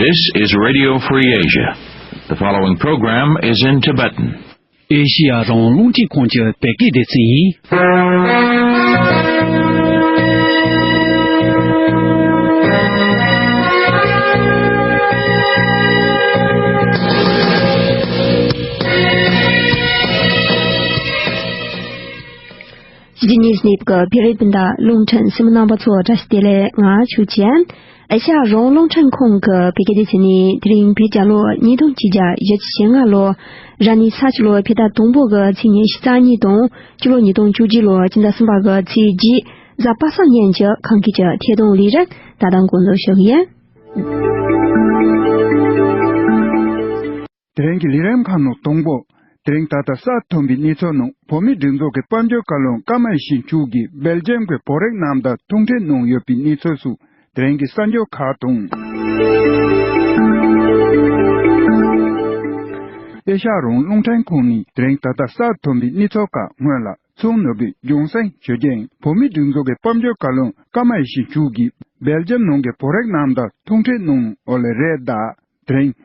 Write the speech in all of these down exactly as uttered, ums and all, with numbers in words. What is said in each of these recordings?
This is Radio Free Asia. The following program is in Tibetan. ཨེ་ཤི་ཡ་རང་དབང་རླུང་འཕྲིན་ཁང་གི་བོད་སྐད་སྡེ་ཚན་ཡིན། ཕྱི་རྒྱལ་ནས་གནས་པའི་བོད་རིགས་སྤུན་ཟླ་རླུང་འཕྲིན་གསན་མི་རྣམ་པ་ཚོ་བཀྲ་ཤིས་བདེ་ལེགས། ང་ཆོས་ཅན། ཨེ་ཤ་ཡ་རང་དབང་རླུང་འཕྲིན་ཁང་གི་བོད་སྐད་སྡེ་ཚན་ནས་དེ་རིང་བོད་རྒྱལ་ལོ་ཉིས་སྟོང་ཆིག་བརྒྱ་བཞི་བཅུ་ཞེ་ལྔ་ལོ། ར་ནི་ས་ཁྱི་ལོ་ཕྱི་ཟླ་དང་པོ་གི་ཚེས་ཉི་ཤུ་རྩ་གཉིས་དང་། སྤྱི་ལོ་ཉིས་སྟོང་བཅུ་གཅིག་ལོ་སྤྱི་ཟླ་གསུམ་པ་གི་ཚེས་བརྒྱད་གཟའ་པ་སངས་ཉིན་གྱི་ཁམས་སྐད་ཀྱི་ཐད་གཏོང་ལས་རིམ་ད་ལྟ་འགོ་འཛུགས་ཞུ་གི་ཡིན། དེ་རིང་གི་ལས་རིམ་ཁག་ནང་དང་པོ། དེ་རིང་ད་ལྟ་གསར་ཐོན་པའི་གནས་ཚུལ་ནང་བོད་མིའི་སྒྲིག་འཛུགས་ཀྱི་དཔལ་འབྱོར་བཀའ་བློན་ཀརྨ་ཡེ་ཤེས་མཆོག་གིས་སྦེལ་ཇམ་གྱི་བོད་རིགས་རྣམས་དང་ཐུག་འཕྲད་གནང་ཡོད་པའི་གནས་ཚུལ་སོགས་དེ་རིང་གི་གསར་འགྱུར་ཁག་དང་། ཨེ་ཤ་ཡ་རང་དབང་རླུང་འཕྲིན་ཁང་ནས་དེ་རིང་ད་ལྟ་གསར་ཐོན་པའི་གནས་ཚུལ་ཁག་སྔོན་ལ་ཚོགས་ནོར་བུས་རྒྱང་སྲིང་ཞུ་རྒྱུ་ཡིན། བོད་མིའི་སྒྲིག་འཛུགས་ཀྱི་དཔལ་འབྱོར་བཀའ་བློན་ཀརྨ་ཡེ་ཤེས་མཆོག་གིས་སྦེལ་ཇམ་ནང་གི་བོད་རིགས་རྣམས་དང་ཐུག་འཕྲད་གནང་ཡོད་ལེ་རེད་གདའ། དེ་རིང་།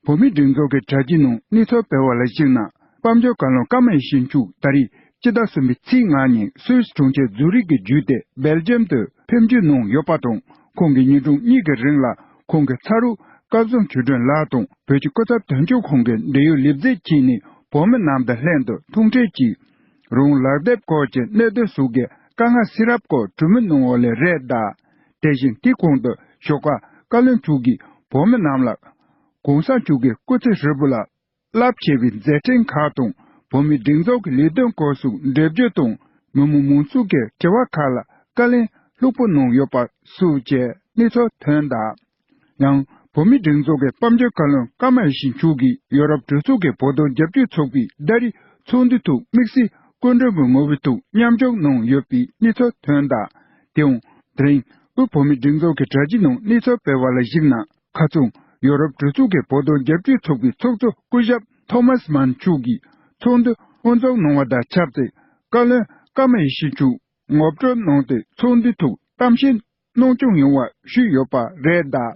བོད་མིའི་སྒྲིག་འཛུགས་ཀྱི་དྲ་རྒྱའི་ནང་གནས་ཚུལ་སྤེལ་བ་ལ་གཞིགས་ན། དཔལ་འབྱོར་བཀའ་བློན་ཀརྨ་ཡེ་ཤེས་མཆོག་ད་རེས་སྤྱི་ཟླ་གསུམ་པའི་ཚེས་ལྔ་ཉིན་སུད་སི་གྲོང་ཁྱེར་ཛུ་རིག་གི་བརྒྱུད་དེ་སྦེལ་ཇམ་དུ་ཕེབས་འབྱོར་གནང་ཡོད་པ་དང་། ཁོང་གིས་ཉིན་གྲངས་གཉིས་ཀྱི་རིང་ལ་ཁོང་གི་ཚ་རོགས་སྐལ་བཟང་ཆོས་སྒྲོན་ལགས་དང་བོད་ཀྱི་སྐུ་ཚབ་དོན་གཅོད་ཁང་གི་འབྲེལ་ཡོད་ལས་བྱེད་བཅས་ནས་བོད་མི་རྣམས་དང་ལྷན་དུ་ཐུག་འཕྲད་ཀྱིས། རང་ལག་དེབ་སྐོར་གྱི་གནད་དོན་སོགས་ཀྱི་དཀའ་ངལ་སེལ་རབས་སྐོར་གྲོས་མོལ་གནང་ཡོད་ལེ་རེད་གདའ། དེ་བཞིན་དེའི་གོང་དུ་ཞོགས་ཀ་བཀའ་བློན་མཆོག་གིས་བོད་མི་རྣམས་ལ་གོང་ས་མཆོག་གི་སྐུ་ཚེ་ཧྲིལ་པོ་ལ་རླབས་ཆེ་བའི་མཛད་འཕྲིན་ཁག་དང་བོད་མིའི་སྒྲིག་འཛུགས་ཀྱི་ལས་དོན་སྐོར་སོགས་འགྲེལ་བརྗོད་དང་མི་མང་མང་ཚོགས་ཀྱི་དྲི་བ་ཁག་ལ་བཀའ་ལན་ལྷུག་པོ་གནང་ཡོད་པ་སོགས་ཀྱི་གནས་ཚུལ་ཐོན་གདའ། ཡང་བོད་མིའི་སྒྲིག་འཛུགས་ཀྱི་དཔལ་འབྱོར་བཀའ་བློན་ཀརྨ་ཡེ་ཤེས་མཆོག་གིས་ཡོ་རོབ་གྲོས་ཚོགས་ཀྱི་བོད་དོན་རྒྱབ་སྐྱོར་ཚོགས་པའི་ཟླ་རེའི་ཚོགས་འདུའི་ཐོག་དམིགས་བསལ་སྐུ་མགྲོན་གྱི་ངོ་བོའི་ཐོག་མཉམ་ཞུགས་གནང་ཡོད་པའི་གནས་ཚུལ་ཐོན་གདའ། དེའང་དེ་རིང་དབུས་བོད་མིའི་སྒྲིག་འཛུགས་ཀྱི་དྲ་རྒྱའི་ནང་གནས་ཚུལ་སྤེལ་བ་ལ་གཞིགས་ན། ཁ་རྩང་ཡོ་རོབ་གྲོས་ཚོགས་ཀྱི་བོད་དོན་རྒྱབ་སྐྱོར་ཚོགས་པའི་ཚོགས་གཙོ་སྐུ་ཞབས་ཐོ་མཱས་མཱན་མཆོག་གིས་ཚོགས་འདུ་དབུ་འཛུགས་གནང་བ་དང་ཆབས་ཅིག་བཀའ་བློན་ཀརྨ་ཡེ་ཤེས་མཆོག་ངོ་སྤྲོད་གནང་སྟེ་ཚོགས་འདུའི་ཐོག་གཏམ་བཤད་གནང་སྐྱོང་ཡོང་བ་ཞུས་ཡོད་པ་རེད་གདའ།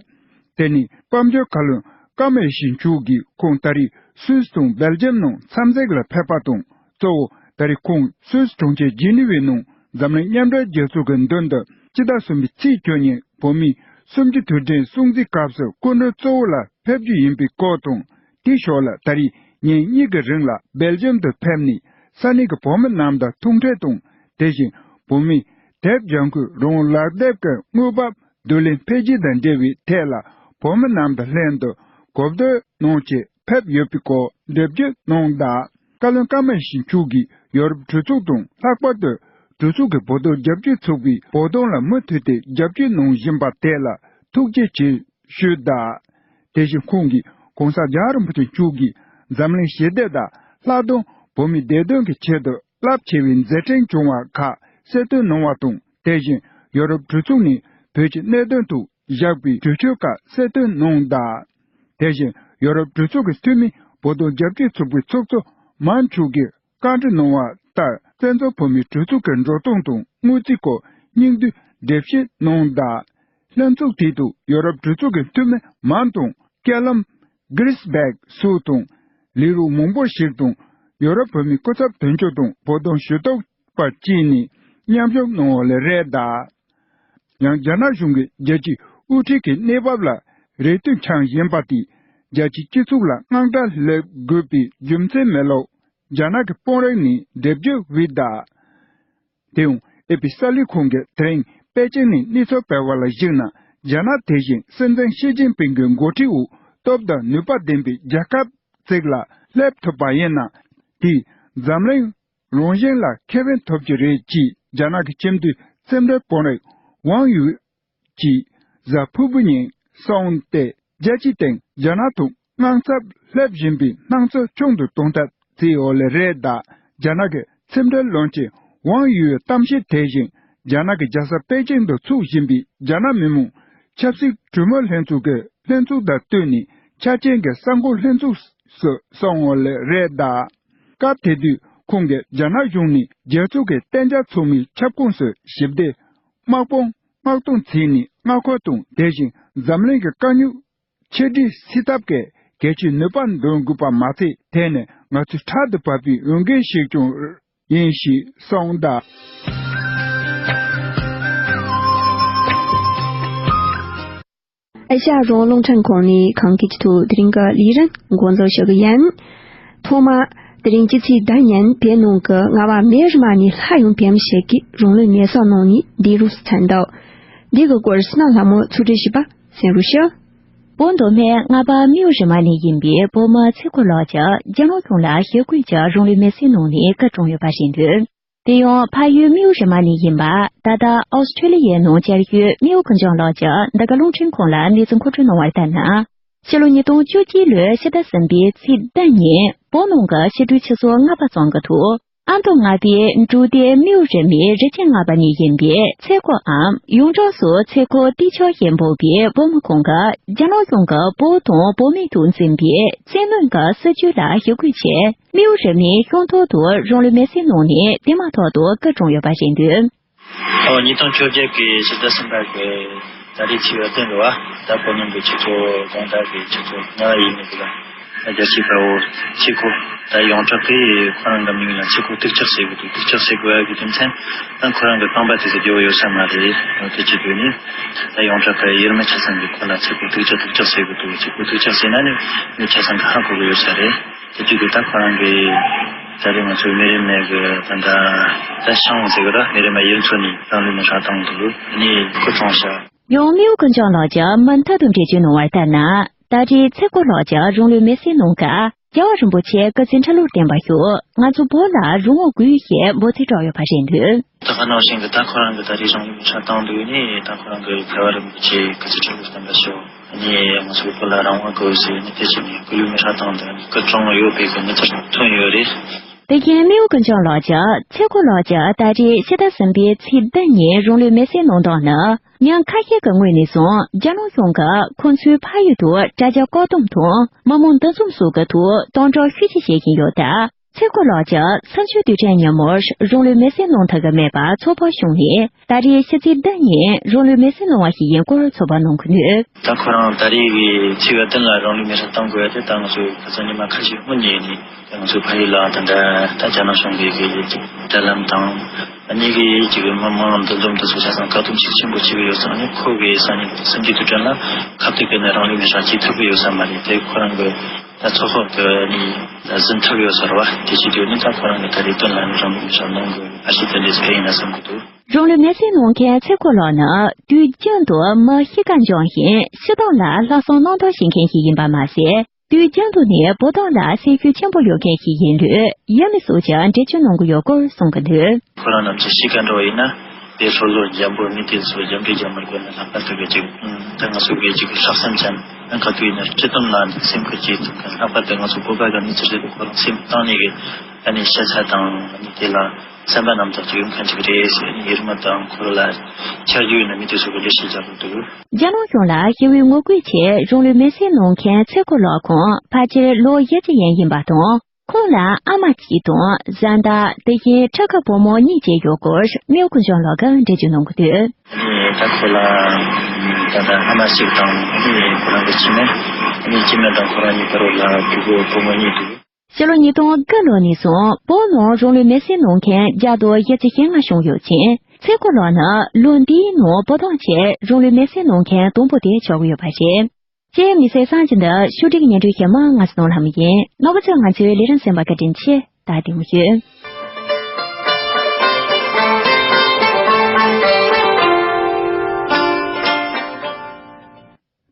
དེ་ནི་དཔལ་འབྱོར་བཀའ་བློན་ཀརྨ་ཡེ་ཤེས་མཆོག་གིས་ཁོང་ད་རེས་སུད་སི་དང་སྦེལ་ཇམ་ནང་འཚམས་གཟིགས་ལ་ཕེབས་པ་དང་གཙོ་བོ་ད་རེས་ཁོང་སུད་སི་གྲོང་ཁྱེར་ཇི་ནི་ཝའི་ནང་འཛམ་གླིང་མཉམ་འབྲེལ་རྒྱལ་ཚོགས་ཀྱི་མདུན་དུ་སྤྱི་ཟླ་གསུམ་པའི་ཚེས་བཅུ་ཉིན་བོད་མིའི་གསུམ་བཅུའི་དུས་དྲན་སྲུང་བརྩིའི་སྐབས་སུ་སྐུ་མགྲོན་གཙོ་བོ་ལ་ཕེབས་རྒྱུ་ཡིན་པའི་སྐོར་དང་། དེའི་ཞོར་ལ་ད་རེས་ཉིན་གཉིས་ཀྱི་རིང་ལ་སྦེལ་ཇམ་དུ་ཕེབས་ནས་ས་གནས་ཀྱི་བོད་མི་རྣམས་དང་ཐུག་འཕྲད་དང་། དེ་བཞིན་བོད་མིའི་དེབ་ལྗང་ཁུའི་རང་ལག་དེབ་ཀྱི་དངོས་འབབ་བསྡུ་ལེན་འཕེལ་རྒྱས་དང་འབྲེལ་བའི་ཐད་ལ་བོད་མི་རྣམས་དང་ལྷན་དུ་གོ་བསྡུར་གནང་ཆེད་ཕེབས་ཡོད་པའི་སྐོར་འགྲེལ་བརྗོད་གནང་གདའ། བཀའ་བློན་ཀརྨ་ཡེ་ཤེས་མཆོག་གིས་ཡོ་རོབ་གྲོས་ཚོགས་དང་ལྷག་པར་དུ་གྲོས་ཚོགས་ཀྱི་བོད་དོན་རྒྱབ་སྐྱོར་ཚོགས་པས་བོད་དོན་ལ་མུ་མཐུད་དེ་རྒྱབ་སྐྱོར་གནང་བཞིན་པ་དེ་ལ་ཐུགས་རྗེ་ཆེ་ཞུས་གདའ། དེ་བཞིན་ཁོང་གིས་གོང་ས་རྒྱལ་བ་རིན་པོ་ཆེ་མཆོག་གིས་འཛམ་གླིང་ཞི་བདེ་དང་ལྷག་དོན་བོད་མིའི་བདེ་དོན་གྱི་ཆེད་དུ་རླབས་ཆེ་བའི་མཛད་འཕྲིན་བྱུང་བ་ཁག་གསལ་སྟོན་གནང་བ་དང་། དེ་བཞིན་ཡོ་རོབ་གྲོས་ཚོགས་ནས་བོད་ཀྱི་གནད་དོན་ཐོག་བཞག་པའི་གྲོས་ཆོད་ཁག་གསལ་སྟོན་གནང་གདའ། དེ་བཞིན་ཡོ་རོབ་གྲོས་ཚོགས་ཀྱི་འཐུས་མི་བོད་དོན་རྒྱབ་སྐྱོར་ཚོགས་པའི་ཚོགས་གཙོ་མཱན་མཆོག་གིས་བཀའ་འདྲི་གནང་བ་ལྟར་བཙན་བྱོལ་བོད་མིའི་གྲོས་ཚོགས་ཀྱི་འགྲོ་སྟངས་དང་དངུལ་རྩིས་སྐོར་སྙིང་བསྡུས་འགྲེལ་བཤད་གནང་གདའ། ལྷན་ཚོགས་དེའི་ཐོག་ཡོ་རོབ་གྲོས་ཚོགས་ཀྱི་འཐུས་མི་མཱན་དང་ཀེ་ལམ་གྷི་རིས་སྦེག་སོགས་དང་ལས་རོགས་མང་པོ་ཞིག་དང་ཡོ་རོབ་བོད་མིའི་སྐུ་ཚབ་དོན་གཅོད་དང་བོད་དོན་ཞུ་གཏུག་པ་བཅས་ནས་མཉམ་ཞུགས་གནང་བ་ལེ་རེད་གདའ། ཡང་རྒྱ་ནག་གཞུང་གིས་རྒྱལ་སྤྱིའི་དབུ་ཁྲིད་ཀྱི་གནས་བབ་ལ་རེ་ལྟོས་འཆང་བཞིན་པ་དེས་རྒྱལ་སྤྱིའི་སྤྱི་ཚོགས་ལ་དངངས་སྐྲག་སླེབས་དགོས་པའི་རྒྱུ་མཚན་མེད་ལུགས་རྒྱ་ནག་གི་དཔོན་རིགས་ནས་འགྲེལ་བརྗོད་འབུལ་གདའ། དེ་ཡང་ཨེ་པི་གསར་ལས་ཁང་གིས་དེ་རིང་པེ་ཅིང་ནས་གནས་ཚུལ་སྤེལ་བ་ལ་གཞིགས་ན། རྒྱ་ནག་དེ་བཞིན་སྲིད་འཛིན་ཞི་ཅིན་ཕིང་གི་འགོ་ཁྲིད་འོག་སྟོབས་དང་ནུས་པ་ལྡན་པའི་རྒྱལ་ཁབ་ཅིག་ལ་སླེབས་ཐུབ་པ་ཡིན་ན། དེས་འཛམ་གླིང་རང་བཞིན་ལ་ཁེ་ཕན་ཐོབ་ཀྱི་རེད་ཅེས་རྒྱ་ནག་གི་ཁྱིམ་མཚེས་རྩིས་འབྲེལ་དཔོན་རིགས་ཝང་ཡུའེ་གྱིས་གཟའ་ཕུར་བུ་ཉིན་གསུངས་ཏེ། རྒྱལ་སྤྱིའི་སྟེང་རྒྱ་ནག་ཐོག་དངངས་འཚབ་སླེབས་བཞིན་པའི་སྣང་ཚུལ་ཆུང་དུ་གཏོང་ཐབས་བྱས་ཡོད་ལེ་རེད་གདའ། རྒྱ་ནག་གི་རྩིས་འབྲེལ་བློན་ཆེན་ཝང་ཡུའེ་གཏམ་བཤད་དེ་བཞིན་རྒྱ་ནག་གི་རྒྱལ་ས་པེ་ཅིང་དུ་ཚུགས་བཞིན་པའི་རྒྱ་ནག་མི་དམངས་ཆབ་སྲིད་གྲོས་མོལ་ལྷན་ཚོགས་ཀྱི་ལྷན་ཚོགས་དང་བསྟུན་ནས་ཆ་རྐྱེན་གྱི་གསར་འགོད་ལྷན་ཚོགས་སུ་སོང་ཡོད་ལེ་རེད་གདའ། སྐབས་དེ་དུས་ཁོང་གིས་རྒྱ་ནག་གཞུང་ནས་རྒྱལ་ཚོགས་ཀྱི་གཏན་འཇགས་ཚོགས་མིའི་ཁྱབ་ཁོངས་སུ་ཞི་བདེ། དམག་དཔུང་མངགས་གཏོང་བྱས་ནས་མངའ་ཁོངས་དང་དེ་བཞིན་འཛམ་གླིང་གི་དཀའ་རྙོག་ ཆེད་སྒྲིག་སེལ་ཐབས་ཀྱི་གལ་ཆེའི་ནུས་པ་འདོན་དགོས་པ་མ་ཚད། དེ་ནི་ང་ཚོའི་ཕྲག་ཏུ་བབས་པའི་འོས་འགན་ཞིག་ཀྱང་ཡིན་ཞེས་གསུངས་གདའ། ཨེ་ཤ་ཡ་རང་དབང་རླུང་འཕྲིན་ཁང་ནས་ཁམས་སྐད་ཀྱི་ཐོག་དེ་རིང་གི་ལས་རིམ་འགོ་འཛུགས་ཞུ་གི་ཡིན། ཐོག་མར་དེ་རིང་སྤྱི་ཚེས་བདུན་ཉིན་བོད་ནང་གི་རྔ་བ་མི་རིགས་མ་ནས་སླར་ཡང་བོད་མི་ཞིག་གིས་རང་ལུས་མེར་སྲེག་གནང་ནས་འདས་རུང་ཚུན་འདུག་འདི་གི་སྐོར་བསོད་ནམས་ལྷ་མོ་ཚོགས་སྒྲིག་ཞུས་པ་གསན་རོགས་ཞུ། བོད་མདོ་སྨད་རྔ་བ་རྨེའུ་རི་མ་ནས་ཡིན་པའི་བོད་མི་ཚེ་སྐོར་ལགས་ཀྱིས་རྒྱ་ནག་གཞུང་ལ་ཞི་རྒོལ་གྱིས་རང་ལུས་མེར་སྲེག་གནང་ནས་སྐུ་གྲོངས་ཡོད་པ་རེད་འདུག་དེ་ཡང་ཕ་ཡུལ་རྨེའུ་རི་མ་ནས་ཡིན་པ་ད་ལྟ་ཨོ་སི་ཁྲུ་ལི་ཡའི་ནང་བཅའ་ཡོད་རྨེའུ་ཀུན་བཟང་ལགས་ཀྱིས་འདི་ག་རླུང་འཕྲིན་ཁང་ལ་གནས་ཚུལ་མཁོ་སྤྲོད་གནང་བ་ལྟར་ན། ཕྱི་ལོ་ཉིས་སྟོང་བཅོ་གཅིག་ལོའི་ཕྱི་ཟླ་གསུམ་པའི་ཚེས་བདུན་ཉིན་བོད་ནང་གི་ཕྱི་དྲོའི་ཆུ་ཚོད་ལྔ་པ་ཙམ་གྱི་ཐོག་ཨ་མདོ་རྔ་པའི་འབྲོག་སྡེ་རྨེའུ་རི་མའི་རི་ཆེན་ལྔ་པ་ནས་ཡིན་པའི་ཚེ་སྐོར་འམ་ཡོངས་གྲགས་སུ་ཚེ་སྐོར་ཏི་ཆོ་ཞེས་འབོད་པའི་བོད་མི་ཁོང་གིས་རྒྱ་ནག་གཞུང་གིས་བོད་དང་བོད་མི་ཐོག་འཛིན་པའི་བཙན་གནོན་གྱི་སྲིད་བྱུས་ལ་ཞི་རྒོལ་ཆེད་རྨེའུ་རི་མའི་ཤིང་ཐོག་ཏུ་རང་ལུས་མེར་སྲེག་གནང་ནས་དེ་མ་ཐག་ཏུ་སྐུ་གྲོངས་ཡོད་པ་རེད་འདུག་ཨོ། ཉིས་སྟོང་བཅོ་བརྒྱད་ཀྱི་ཕྱི་ཟླ་གསུམ་པ་གི་ད་རེས་ཚེས་པ་བདུན་རེད་བ། ད་བོད་ནང་གི་ཆུ་ཚོད་དགོང་དག་གི་ཆུ་ཚོད་ལྔ་པ་ཡིན་ནི་གི་ལ། རྒྱལ་སྤྱིའི་དཔའ་བོ་ཚེ་སྐོར་ད་ཡོངས་གྲགས་ཀྱིས་ཁོ་རང་གི་མིང་ལ་ཚེ་སྐོར་ཏིག་ཅག་ཟེར་གི་འདུག་ཏིག་ཅག་ཟེར་དགོས་ཡ་གི་རྒྱུ་མཚན་ད་ཁོ་རང་གི་རྐང་པ་དེ་ཚོ་རྒྱལ་པོ་ཡོད་ས་མ་རེད། དེ་བྱེད་དུས་ནི་ད་ཡོངས་གྲགས་ཀྱི་ཡུལ་མི་ཆ་ཚང་གིས་ཁོ་ལ་ཚེ་སྐོར་ཏིག་ཅག་ཏིག་ཅག་ཟེར་གི་འདུག་ཚེ་སྐོར་ཏིག་ཅག་ཟེར་ན་ནི་མི་ཆ་ཚང་གིས་ཧ་གོ་གི་ཡོད་ས་རེད། དེ་དུས་ཀྱི་ད་ཁོ་རང་གི་ད་རེས་ང་ཚོའི་མི་རིགས་མེད་གི་ད་ད་ད་ཤང་ཟེར་གི་ར་མི་རིགས་མེད་ཡུལ་ཚོ་ནས་རང་ལུས་མེ་སྲེག་བཏང་འདུག་ནི་སྐུ་གྲོངས་ཤག་ཡང་རྨེའུ་ཀུན་བཟང་ལགས་ཀྱིས་མུ་མཐུད་དུ་འགྲེལ་བརྗོད་གནང་བ་ལྟར་ན། ད་རེས་ཚེ་སྐོར་ལགས་ཀྱིས་རང་ལུས་མེར་སྲེག་གནང་སྐབས་རྒྱལ་བ་རིན་པོ་ཆེ་སྐུ་ཚེ་ཁྲི་ལོར་བརྟན་པར་ཤོག་ང་ཚོ་བོད་ལ་རང་དབང་དགོས་ཞེས་འབོད་ཚིག་བསྒྲགས་ཡོད་པ་རེད་འདུག་ད་ག་ནང་བཞིན་གྱི་ད་ཁོ་རང་གི་ད་རེས་རང་ལུས་མེ་སྲེག་བཏང་འདུག་ནི་ད་ཁོ་རང་གི་རྒྱལ་བ་རིན་པོ་ཆེ་སྐུ་ཚེ་ཁྲི་ལོར་བརྟན་པར་ཤོག་ནི་ང་ཚོ་བོད་ལ་རང་དབང་དགོས་ཞེས་ནི་དེ་བཞིན་ནི་སྐུ་ལུས་མེ་སྲེག་བཏང་འདུག་ནི་སྐུ་གྲོངས་ཡོད་པའི་གི་གནས་ཚུལ་ཐོན་ཡོད་རེད། དེ་བཞིན་རྨེའུ་ཀུན་བཟང་ལགས་ཀྱིས་ཚེ་སྐོར་ལགས་ཀྱིས་ད་རེས་ཕྱི་ཟླ་གསུམ་པའི་ཚེས་བདུན་ཉིན་རང་ལུས་མེར་སྲེག་གནང་སྟངས་ནི། ཉིན་ཁ་ཤས་ཀྱི་སྔོན་ནས་བཟུང་རྒྱ་ནག་གཞུང་གིས་ཁོང་ཚོའི་ཕ་ཡུལ་དུ་དྲ་རྒྱ་བཀག་སྡོམ་དང་མི་མང་འདུ་འཛོམས་སོགས་ཀྱི་ཐོག་དམ་དྲག་ཤུགས་ཆེ་བྱེད་བཞིན་ཡོད་སྟབས། ཚེ་སྐོར་ལགས་ཀྱིས་གསུམ་བཅུའི་དུས་དྲན་ཉིན་མོར་རང་ལུས་མེར་སྲེག་གནང་ཐུབ་ཀྱི་མེད་པར་ཚོར་བ་བྱུང་ནས་ད་རེས་ཕྱི་ཚེས་བདུན་ཉིན་རང་ལུས་མེར་སྲེག་གནང་བ་ཞིག་ཡིན་སྐོར་ཚོར་བ་གནང་གི་འདུག་ད་ཁོ་རང་ད་རེས་ཀྱི་ཚེས་པ་བདུན་ལ་རང་ལུས་མེར་སྲེག་གཏང་དགོས་ཡ་དེ་ད་ང་ཚོས་ཁ་སང་ཉི་མ་ཁ་ཤས་སྔོན་ནས་ནི། ང་ཚོའི་ཕ་ཡུལ་ལ་ད་ལྟ་ད་རྒྱ་ནག་གཞུང་གི་གི་ཅིག་དྲ་ལམ་དང་། ཨ་ནི་གི་ཅིག་མི་མང་འདུ་འཛོམས་དེ་ཚོ་ཆ་ཚང་བཀག་སྡོམ་ཤུགས་ཆེན་པོ་བྱེད་ཀྱི་ཡོད་ཙང་ནི་ཁོ་གི་སང་ཉིན་སེམས་ཀྱི་དུས་དྲན་ལ་ཁ་གཏད་བྱས་ནས་རང་ལུས་མེ་སྲེག་བྱེད་ཐུབ་ཀྱི་ཡོད་ས་མ་རེད། དེ་ཁོ་རང་གི་ད་ཚོད་དཔག་གི་ནི་ད་ཟིན་ཐུབ་ཡོད་ས་རེད་བ། དེ་བྱེད་དུས་ནི་ད་ཁོ་རང་གི་ད་རེས་བདུན་ལ་ནི་རང་ལུས་མེ་སྲེག་གནང་དགོས་ཨ་ཤི་དེ་འདྲས་ཟེར་ཡིན་ན་བསམ་གྱི་འདུག་རང་ལུས་མེ་སྲེག་གནང་མཁན་ཚེ་སྐོར་ལགས་ནི་དུས་རྒྱུན་དུ་མི་གཤིས་ཀ་འཇམ་ཞིང་སྤྱི་བཏང་ལ་ལྷག་བསམ་རྣམ་དག་བྱེད་མཁན་ཞིག་ཡིན་པ་མ་ཟད། དུས་རྒྱུན་དུ་ནི་བོད་དོན་ལ་སེམས་ཤུགས་ཆེན་པོ་ཡོད་མཁན་ཞིག་ཡིན་ལུགས་ཡུལ་མི་སོགས་ཀྱིས་འགྲེལ་བརྗོད་གནང་གི་ཡོད་སྐོར་གསུང་གི་འདུག་ཁོ་རང་རྣམས་ཀྱི་གཤིས་ཀ་འདྲ་བ་ཡིན་ན་དཔེ་ཧྲོ་ལོ་འཇམ་པོ་མི་དེ་ཚོ་འཇམ་པོ་འཇམ་པོར་བཀོད་ནས་ལྷག་པར་དུ་གི་ཅིག་ད་ང་ཚོ་གི་ཅིག་ལྷག་བསམ་ཅན་ཨ་ག་དུས་ཡིན་ན་སྤྱི་དོན་ལ་སེམས་ཁུར་གྱིས་ཐུབ་མཁན་ལྷག་པར་དུ་ང་ཚོ་བོད་པ་གི་མི་ཚེ་རིང་དུ་ཁོ་རང་སེམས་བཏང་ནས་གི་ཨ་ནི་ཤ་ཚ་དང་ཨ་ནི་དེ་ལ། བསམ་པ་རྣམ་དག་ཅིག་ཡོང་མཁན་ཅིག་རེད་ཟེར་ནས་ཡུལ་མི་དང་འཁོར་ལ་ཆ་རྒྱུས་ཡོད་ན་མི་དེ་ཚོ་གི་ལས་བྱེད་རྒྱག་གི་འདུག་རྒྱ་ནག་གཞུང་ལ་ཞི་བའི་ངོ་རྒོལ་ཆེད་རང་ལུས་མེར་སྲེག་གནང་མཁན་ཚེ་སྐོར་ལགས་ཁོང་ཕལ་ཆེར་ལོ་བཞི་བཅུ་ཡན་ཡིན་པ་དང་། ཁོང་ལ་ཨ་མ་གཅིག་དང་བཟའ་ཟླ་དེ་བཞིན་ཕྲུ་གུ་བུ་མོ་གཉིས་བཅས་ཡོད་སྐོར་རྨེའུ་ཀུན་བཟང་ལགས་ཀྱིས་འགྲེལ་བརྗོད་གནང་གི་འདུག་ད་ཁོ་ལ་ད་ལྟ་ཨ་མ་གཅིག་དང་ཁོ་རང་གི་སྐྱེ་དམན། ཁྱིམ་མི་དང་ཁོ་རང་གཉིས་བར་ལ་ཕྲུ་གུ་བུ་མོ་གཉིས་འདུག་ཕྱི་ལོ་ཉིས་སྟོང་དགུ་ལོ་ནས་བཟུང་བོད་ནང་རང་ལུས་མེར་སྲེག་གནང་མཁན་བརྒྱ་དང་བཞི་བཅུ་ཞེ་ལྔ་བྱུང་ཡོད་ཅིང་། ཚེ་སྐོར་ལགས་ནི་ལོ་འདིའི་ནང་བོད་དོན་ཆེད་རང་ལུས་མེར་སྲེག་གནང་མཁན་དང་པོ་དེ་ཆགས་ཀྱི་ཡོད་པ་རེད། ཅེས་མི་སེར་སངས་རྒྱས་འདི་ཕྱོགས་སྒྲིག་སྙན་སྒྲོན་ཞུ་མ་ང་ཚོ་ནོར་ལྷ་མོ་ཡིན། རྣམ་པ་ཚོས་ང་ཚོའི་ལས་རིམ་གསན་པར་བཀའ་དྲིན་ཆེ། ད་དེ་མོ་ཡོད།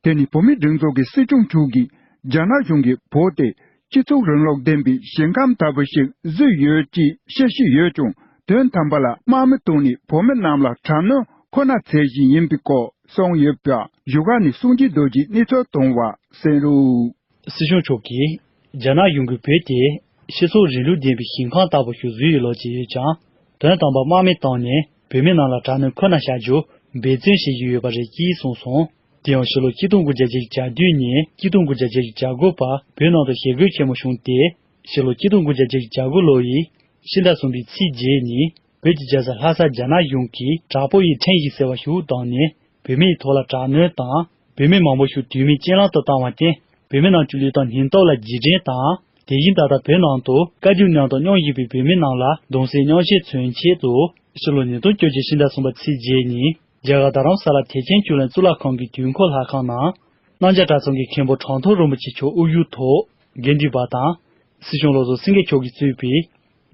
དེ་ནི་བོད་མིའི་སྒྲིག་འཛུགས་ཀྱི་སྲིད་སྐྱོང་མཆོག་གིས་རྒྱ་ནག་གཞུང་གིས་བོད་དེ་སྤྱི་ཚོགས་རིང་ལུགས་ལྡན་པའི་ཞིང་ཁམས་ལྟ་བུ་ཞིག་བཟོས་ཡོད་ཅེས་བཤད་བཞིན་ཡོད་ཀྱང་། དོན་དམ་པ་ལ་དམག་མི་བཏང་ནས་བོད་མི་རྣམས་ལ་དྲག་གནོན་ཁོ་ན་བྱེད་བཞིན་ཡིན་པའི་སྐོར་གསུངས་ཡོད་པ། བཞུགས་སྒར་ནས་སངས་རྒྱས་རྡོ་རྗེས་གནས་ཚུལ་བཏང་བ་གསན་རོགས། སྲིད་སྐྱོང་མཆོག་གིས་རྒྱ་ནག་གཞུང་གིས་བོད་དེ་སྤྱི་ཚོགས་རིང་ལུགས་ལྡན་པའི་ཞིང་ཁམས་ལྟ་བུ་ཞིག་བཟོས་ཡོད་ལབ་ཀྱི་ཡོད་ཀྱང་། དོན་དམ་པར་དམག་མི་བཏང་ནས་བོད་མི་རྣམས་ལ་དྲག་གནོན་ཁོ་ན་བྱ་རྒྱུ་འབད་བརྩོན་བྱེད་བཞིན་ཡོད་པ་རེད་ཅེས་གསུངས་སོང་། དེ་ཡང་ཕྱི་ལོ་ཆིག་སྟོང་དགུ་བརྒྱ་བརྒྱད་ཅུ་གྱ་བདུན་ནས་ཆིག་སྟོང་དགུ་བརྒྱ་བརྒྱད་ཅུ་གྱ་དགུ་བར་བོད་ནང་དུ་ཞི་རྒོལ་ཆེན་མོ་བྱུང་སྟེ། ཕྱི་ལོ་ཆིག་སྟོང་དགུ་བརྒྱ་བརྒྱད་ཅུ་གྱ་དགུ་ལོ་ཡི་ཕྱི་ཟླ་གསུམ་པའི་ཚེས་བརྒྱད་ཉིན་བོད་ཀྱི་རྒྱལ་ས་ལྷ་ས་རྒྱ་ནག་གཞུང་གིས་དྲག་པོ་ཡི་ཁྲིམས་ཞིག་ཟེར་བ་ཞིག་བཏང་ནས་བོད་མིའི་ཐོག་ལ་དྲག་གནོན་དང་ བོད་མི་མང་པོ་ཞིག་དུས་མིན་རྐྱེན་ལམ་དུ་བཏང་བར་བརྟེན། བོད་མི་རྣམས་ཀྱི་ལུས་དང་སྙིང་སྟོབས་ལ་རྗེས་དྲན་དང་། དེ་བཞིན་ད་ལྟ་བོད་ནང་དུ་བཀའ་བརྒྱུད་རྣམས་དང་མཉམ་བཞུགས་པའི་བོད་མི་རྣམས་ལ་གདུང་སེམས་མཉམ་སྐྱེད་མཚོན་ཆེད་དུ། ཕྱི་ལོ་ཉིས་སྟོང་བཅོ་བརྒྱད་ཕྱི་ཟླ་གསུམ་པ་ཚེས་བརྒྱད་ཉིན། རྒྱ་གར་རྡ་རམ་ས་ལ་ཐེག་ཆེན་བཅུ་ལེན་གཙུག་ལག་ཁང་གི་དུས་འཁོར་ལྷ་ཁང་ནང་། གནམ་བྱང་གྲྭ་ཚང་གི་མཁན་པོ་གྲངས་ཐོ་རིན་པོ་ཆེ་མཆོག་དབུ་བཞུགས་ཐོག་འགན་འཁུར་བ་དང་། སྲིད་སྐྱོང་བློ་བཟང་སེང་གེ་མཆོག་གིས་གཙོས་པའི།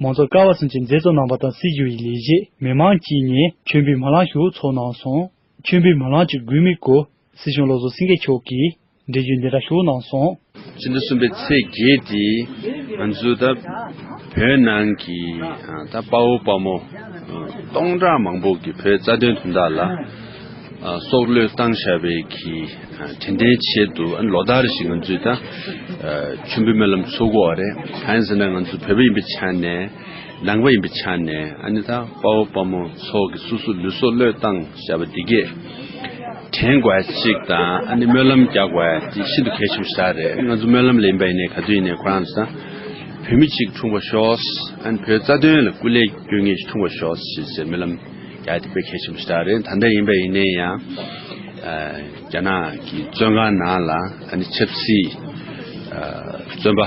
མང་གཙོ་ཀ་བ་གསུམ་གྱིས་མཛད་གཙོ་གནང་བ་དང་སྲིད་བྱུས་ཀྱི་ལས་བྱེད་མི་མང་བཅས་ནས་མཆོད་འབུལ་སྨོན་ལམ་ཞུ་ཚོགས་གནང་སོང་། མཆོད་འབུལ་སྨོན་ལམ་གྱི་དགོས་དམིགས་སྐོར་སྲིད་སྐྱོང་བློ་བཟང་སེང་གེ་མཆོག་གིས་འགྲེལ་བརྗོད་འདི་འདྲ་ཞུ་གནང་སོང་། ཕྱི་ཟླ་གསུམ་པའི་ཚེས་བརྒྱད་དེ་ང་ཚོ་ད་བོད་ནང་གི་ད་དཔའ་བོ་དཔའ་མོ་སྟོང་ཕྲག་མང་པོ་གིས་བོད་རྩ་དོན་དོན་དག་ལ། ཨ། སྲོག་བློས་བཏང་བཞག་པའི་གི། ཨ། དྲིན་དྲན་ཆེད་དུ། ཨ། ལོ་ལྟར་བཞིན་ང་ཚོས་ད། ཨ། མཆོད་འབུལ་སྨོན་ལམ་ཚོགས་ཀྱི་ཡོད་རེད། གང་ཡིན་ཟེར་ན་ང་ཚོ་བོད་པ་ཡིན་པའི་ཆ་ནས། ནང་པ་ཡིན་པའི་ཆ་ནས། ཨ་ནི་ད་དཔའ་བོ་དཔའ་མོ་ཚོ་གི་སོ་སོ་ལུས་སྲོག་བློས་བཏང་བཞག་པ་འདི་གས་དྲན་དགོས་ཡ་གཅིག་དང་། ཨ་ནི་སྨོན་ལམ་རྒྱག་དགོས་ཡ་དེ་ཤིན་ཏུ་གལ་ཆེན་པོ་ཞིག་རེད། ང་ཚོ་སྨོན་ལམ་ལ་ཡིན་པ་ཡིན་ནའི་ག་དུས་ཡིན་ནའི་ཁོ་རང་ཚོ་ད་བོད་མི་གཅིག་འཁྲུངས་པར་ཤོག། ཨ་ནི་བོད་རྩ་དོན་ལ་སྐུ་ལས་སྐྱོན་མཁན་ཞིག་འཁྲུངས་པར་ཤོག་ཞེས་ཟེར་སྨོན་ལམ་རྒྱག་ཡ་དེ་དཔེ་གལ་ཆེན་པོ་ཞིག་རེད། ད་ལྟ་ཡིན་པ་ཡིན་ནའི་ཡང་། ཨ། རྒྱ་ནག་གི་བཙོན་ཁང་ནང་ལ། ཨ་ནི་ཆབ་སྲིད། ཨ། བཙོན་པ།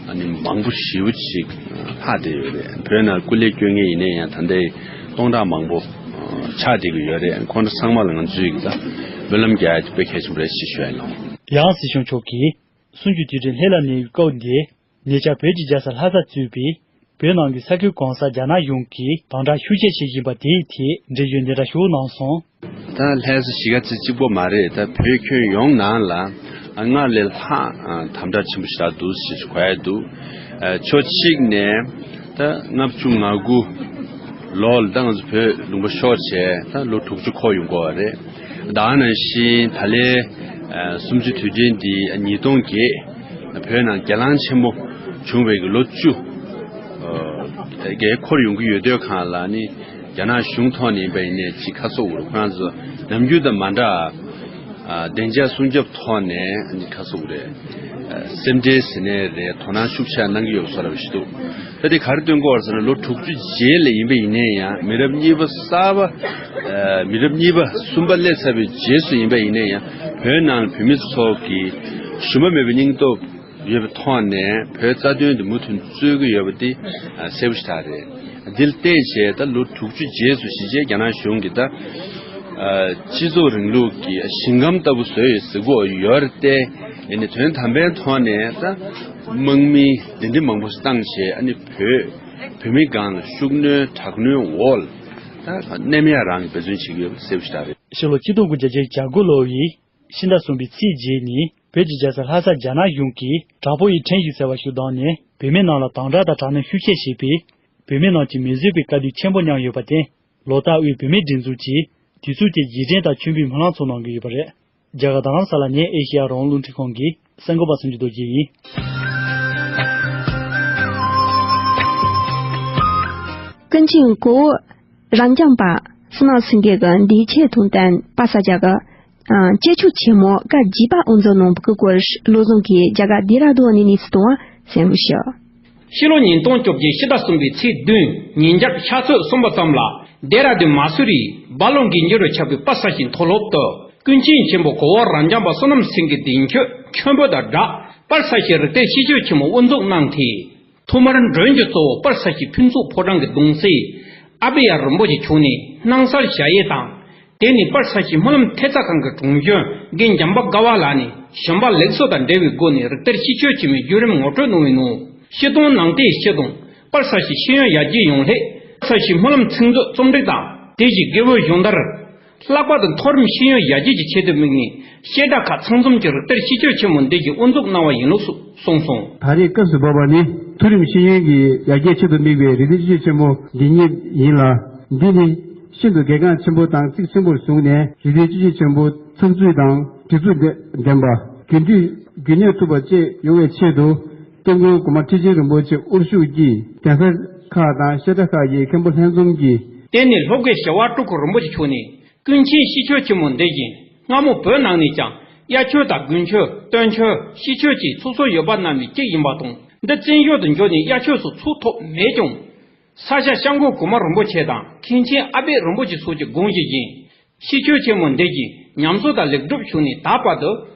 ཨ་ནི་མང་པོ་ཞེ་པོ་ཅིག་ལྷག་བསྡད་ཡོད་རེད། བོད་ནང་སྐུ་ལས་སྐྱོན་མཁན་ཡིན་ནའི་ཡང་ད་ལྟའི་སྟོང་ཕྲག་མང་པོ་ཆགས་བསྡད་ཀྱི་ཡོད་རེད། ཁོང་ཚོ་ཚང་མ་ལ་ང་ཚོས་ཀྱི་ད་སྨོན་ལམ་རྒྱག་ཡ་དེ་དཔེ་གལ་ཆེན་པོ་རེད་ཅེས་ཞུ་ཡ་ཡིན། ཡང་སྲིད་སྐྱོང་མཆོག་གིས། གསུམ་བཅུའི་དུས་དྲན་ལྷོད་ལ་གནས་པའི་སྐབས་འདིར། ཉེ་ཆར་བོད་ཀྱི་རྒྱལ་ས་ལྷ་སར་གཙོས་པའི་བོད་ནང་གི་ས་ཁུལ་གང་སར་རྒྱ་ནག་གཞུང་གིས་དམ་དྲག་ཤུགས་ཆེ་བྱེད་བཞིན་པ་དེའི་ཐད་འགྲེལ་བརྗོད་འདི་འདྲ་ཞུ་གནང་སོང་། ད་ལྷ་ས་གཞིས་ཀ་རྩེ་གཅིག་པོ་མ་རེད། ད་བོད་ཁྱོན་ཡོངས་ནང་ལ་སྔར་ལས་ལྷག་དམ་དྲག་ཆེན་པོ་ཞིག་འདུག་ཞེས་གོ་ཡ་འདུག་ཕྱོགས་གཅིག་ནས་ད་ལྔ་བཅུ་ང་དགུ་ལོ་ལ་ད་ང་ཚོ་བོད་ལུང་པ་ཤོར་བྱས་ད་ལོ་དྲུག་ཅུ་འཁོར་ཡོང་གི་ཡོད་རེད། ད་ག་ནང་བཞིན་ད་ལོའི་གསུམ་བཅུའི་དུས་དྲན་འདི་ཉིས་སྟོང་བརྒྱད། བོད་ནང་སྒེར་ལངས་ཆེན་མོ་བྱུང་བའི་གི་ལོ་བཅུ་ཨ་འཁོར་ཡོང་གི་ཡོད་དུས་སྒང་ལ་ནི། རྒྱ་ནག་གཞུང་ཐོག་ནས་ཡིན་པ་ཡིན་ནའི་ཅིག་ཁ་སོག་རུ་ཁོ་རང་ཚོ་ནམ་རྒྱུན་དང་མ་འདྲ། ཨ་བདེ་འཇགས་སྲུང་སྐྱོབ་ཐོག་ནས་ནི་ཁ་སོག་རེད། ཨ་སེམས་ཁྲལ་ཟེར་ནའི་རེད། དོ་སྣང་ཤུགས་ཆེ་གནང་གི་ཡོད་བཟོ་འདྲ་བ་ཞིག་འདུག་ད་དེ་ག་རེ་སྟོན་གྱི་ཡོད་རེད་ཟེར་ན། ལོ་དྲུག་ཅུ་རྗེས་ལ་ཡིན་པ་ཡིན་ནའི་ཡང་། མི་རབས་གཉིས་པ་གསར་པ། ཨ་མི་རབས་གཉིས་པ་གསུམ་པ་སླེབས་ཚར་བའི་རྗེས་སུ་ཡིན་པ་ཡིན་ནའི་ཡང་། བོད་ནང་བོད་མི་ཚོ་གི་ཞུམ་པ་མེད་པའི་སྙིང་སྟོབས་ཡོད་པའི་ཐོག་ནས་བོད་རྩ་དོན་དེ་མུ་མཐུད་རྩོད་ཀྱི་ཡོད་པ་དེ་གསལ་པོ་ཞིག་ད་རེད། འདི་ལ་བལྟས་བྱས་ད་ལོ་དྲུག་ཅུ་རྗེས་སུ་གཞིས་བྱེས་རྒྱ་ནག་གཞུང་གིས་ད་སྤྱི་ཚོགས་རིང་ལུགས་ཀྱི་ཞིང་ཁམས་ལྟ་བུ་བཟོས་ཡོད་ཟེར་གྱི་ཡོད་རེད་དེ། ཡིན་ནའི་དོན་དམ་པའི་ཐོག་ནས་ད་དམག་མི་འདི་འདྲ་མང་པོ་ཞིག་བཏང་བྱས། ཨ་ནི་བོད་བོད་མི་སྒང་ལ་ཤུགས་སྣོན་དྲག་གནོན་འོག་ལ་ད་གནས་མེད་རང་གི་འབད་བརྩོན་བྱེད་ཀྱི་ཡོད་པ་གསལ་པོ་ཞིག་ད་རེད། ཕྱི་ལོ་ཆིག་སྟོང་དགུ་བརྒྱ་བརྒྱད་ཅུ་གྱ་དགུ་ལོ་ཡི་ཕྱི་ཟླ་གསུམ་པའི་ཚེས་བརྒྱད་ཉིན། བོད་ཀྱི་རྒྱལ་ས་ལྷ་སར་རྒྱ་ནག་གཞུང་གིས་དྲག་པོ་ཡི་ཁྲིམས་ཞིག་ཟེར་བ་ཞིག་བསྡམས་ནས། བོད་མི་རྣམས་ལ་དམ་དྲག་དང་དྲག་གནོན་ཤུགས་ཆེ་བྱས་པས། བོད་མི་རྣམས་ཀྱིས་མི་བཟོད་པའི་དཀའ་སྡུག་ཆེན་པོ་མྱངས་ཡོད་པར་བརྟེན། ལོ་ལྟར་དབུས་བོད་མིའི་སྒྲིག་འཛུགས་ཀྱིས་དུས་ཚོད་དེར་རྗེས་དྲན་དང་མཆོད་འབུལ་སྨོན་ལམ་ཚོགས་གནང་གི་ཡོད་པ་རེད། རྒྱ་གར་རྡ་རམ་ས་ལ་ནས་ཨེ་ཤེ་ཡ་རང་དབང་རླུང་འཕྲིན་ཁང་གི་གསར་འགོད་པ་བསམ་གྲུབ་རྡོ་རྗེ་ཡིན། ཀུན་མཁྱེན་གོ་བོ་རབ་འབྱམས་པ་བསོད་ནམས་སེང་གེ་གི་འདས་མཆོད་དང་བསྟུན་པར་ས་སྐྱ་གི་ཨ་སྐྱེས་མཆོད་ཆེན་མོ་སྐབས་བརྒྱད་པ་དབུ་འཛུགས་གནང་བའི་སྐོར་བློ་བཟང་གིས་རྒྱ་གར་ལྡེ་ར་ལྡུན་ནས་གནས་ཚུལ་བཏང་བ་གསན་རོགས་ཞུ། ཕྱི་ལོ་ཉིས་སྟོང་བཅོ་བརྒྱད་ཕྱི་ཟླ་གསུམ་པའི་ཚེས་བདུན་ཉིན་རྒྱབ་ཤར་ཚོད་གསུམ་པ་ཙམ་ལ་ལྡེ་ར་ལྡུན་མ་སུ་རིའི་སྦ་ལོང་གི་འགྱུར་རུ་ཆགས་པའི་པར་ས་ཞིང་མཐོ་སློབ་ཏུ་ཀུན་མཁྱེན་ཆེན་པོ་གོ་བོ་རབ་འབྱམས་པ་བསོད་ནམས་སེང་གེའི་འདས་མཆོད་མཆོད་འབུལ་དང་སྦྲགས་པར་ས་ཞིང་རིག་གཏེར་ཤིས་བརྗོད་ཆེན་མོ་དབུ་འཛུགས་གནང་སྟེ། ཐོག་མར་མགྲོན་གྱི་གཙོ་བོ་པར་ས་ཞིང་ཕུན་ཚོགས་ཕོ་བྲང་གི་གདུང་སྲས་ཨ་པི་ཡ་རིན་པོ་ཆེ་མཆོག་ནས་སྣང་གསལ་ཞལ་དབྱེ་དང་། དེ་ནས་པར་ས་ཞིང་སྨོན་ལམ་ཐེབས་རྩ་ཁང་གི་དྲུང་གཞོན་རྒན་འཇམ་དཔལ་དགའ་བ་ལགས་ནས་ཞིང་པ་ལེགས་གསོ་དང་འབྲེལ་བའི་སྒོ་ནས་རིག་གཏེར་ཤིས་བརྗོད་ཆེན་མོའི་བརྒྱུད་རིམ་ངོ་སྤྲོད་གནང་བའི་ནང་། སྤྱི་དོན་ནང་བསྟན་སྤྱི་དང་པར་ས་ཞིང་ཤེས་ཡོན་ཡར་རྒྱས་ཡོང་སླད་པར་ས་ཞིང་སྨོན་ལམ་ཚིག་མཛོད་རྩོམ་སྒྲིག་དང་དེ་བཞིན་དགེ་འོས་སྦྱོང་བརྡར། ལྷག་པར་དུ་མཐོ་རིམ་ཤེས་ཡོན་ཡར་རྒྱས་ཀྱི་ཆེད་དུ་དམིགས་ནས་བཤད་གྲྭ་ཁག་ཚང་འཛོམས་ཀྱི་རིག་གཏེར་ཤིས་བརྗོད་ཆེན་མོ་འདི་བཞིན་དབུ་འཛུགས་གནང་བ་ཡིན་ལུགས་སུ་གསུངས་སོང་། ད་རེས་སྐབས་སུ་བབ་པ་ནི་མཐོ་རིམ་ཤེས་ཡོན་གྱི་ཡར་རྒྱས་ཆེད་དུ་དམིགས་པའི་རིག་གཏེར་ཤིས་བརྗོད་ཆེན་མོ་འདི་ཉིད་ཡིན་ལ། འདི་ནི་ཤིན་ཏུ་གལ་འགངས་ཆེན་པོ་དང་གཙིགས་ཆེན་པོར་བཟུང་ནས་རིག་གཏེར་ཤིས་བརྗོད་ཆེན་མོ་ཚགས་ཚུད་དང་སྒྲིག་ཚུལ་ལྡན་པ། རྒྱུན་མཐུད་རྒྱུན་གནས་ཐུབ་པ་བཅས་ཡོང་བའི་ཆེད་དུ། སྐྱབས་མགོན་གོང་མ་ཁྲི་ཆེན་རིན་པོ་ཆེ་དབུ་བཞུགས་ཀྱིས་གདན་ས་ཁག་དང་བཤད་གྲྭ་ཁག་གི་མཁན་པོ་ལྷན་འཛོམས་ཀྱིས། དེ་ནས་ལྷོ་དགེ་ཞི་བ་སྤྲུལ་སྐུ་རིན་པོ་ཆེ་མཆོག་ནས་ཀུན་མཁྱེན་ཤིས་བརྗོད་ཆེན་མོ་འདི་བཞིན་སྔ་མོ་བོད་ནང་ནས་ཀྱང་དབྱར་ཆོས་དང་དགུན་ཆོས་སྟོན་ཆོས་ཤིས་ཆོས་བཅས་ཚོགས་སྲོལ་ཡོད་པ་རྣམས་ལས་གཅིག་ཡིན་པ་དང་། འདི་བཙན་བྱོལ་དུ་འབྱོར་ནས་དབྱར་ཆོས་སུ་ཚུགས་ཐུབ་མེད་ཀྱང་། ས་སྐྱ་སྐྱབས་མགོན་གོང་མ་རིན་པོ་ཆེ་དང་མཁན་ཆེན་ཨ་པད་རིན་པོ་ཆེ་སོགས་ཀྱི་དགོངས་གཞི་བཞིན། ཤིས་བརྗོད་ཆེན་མོ་འདི་བཞིན་ ཉམས་གསོ་དང་ལེགས་གྲུབ་བྱུང་ནས་ད་བར་དུ་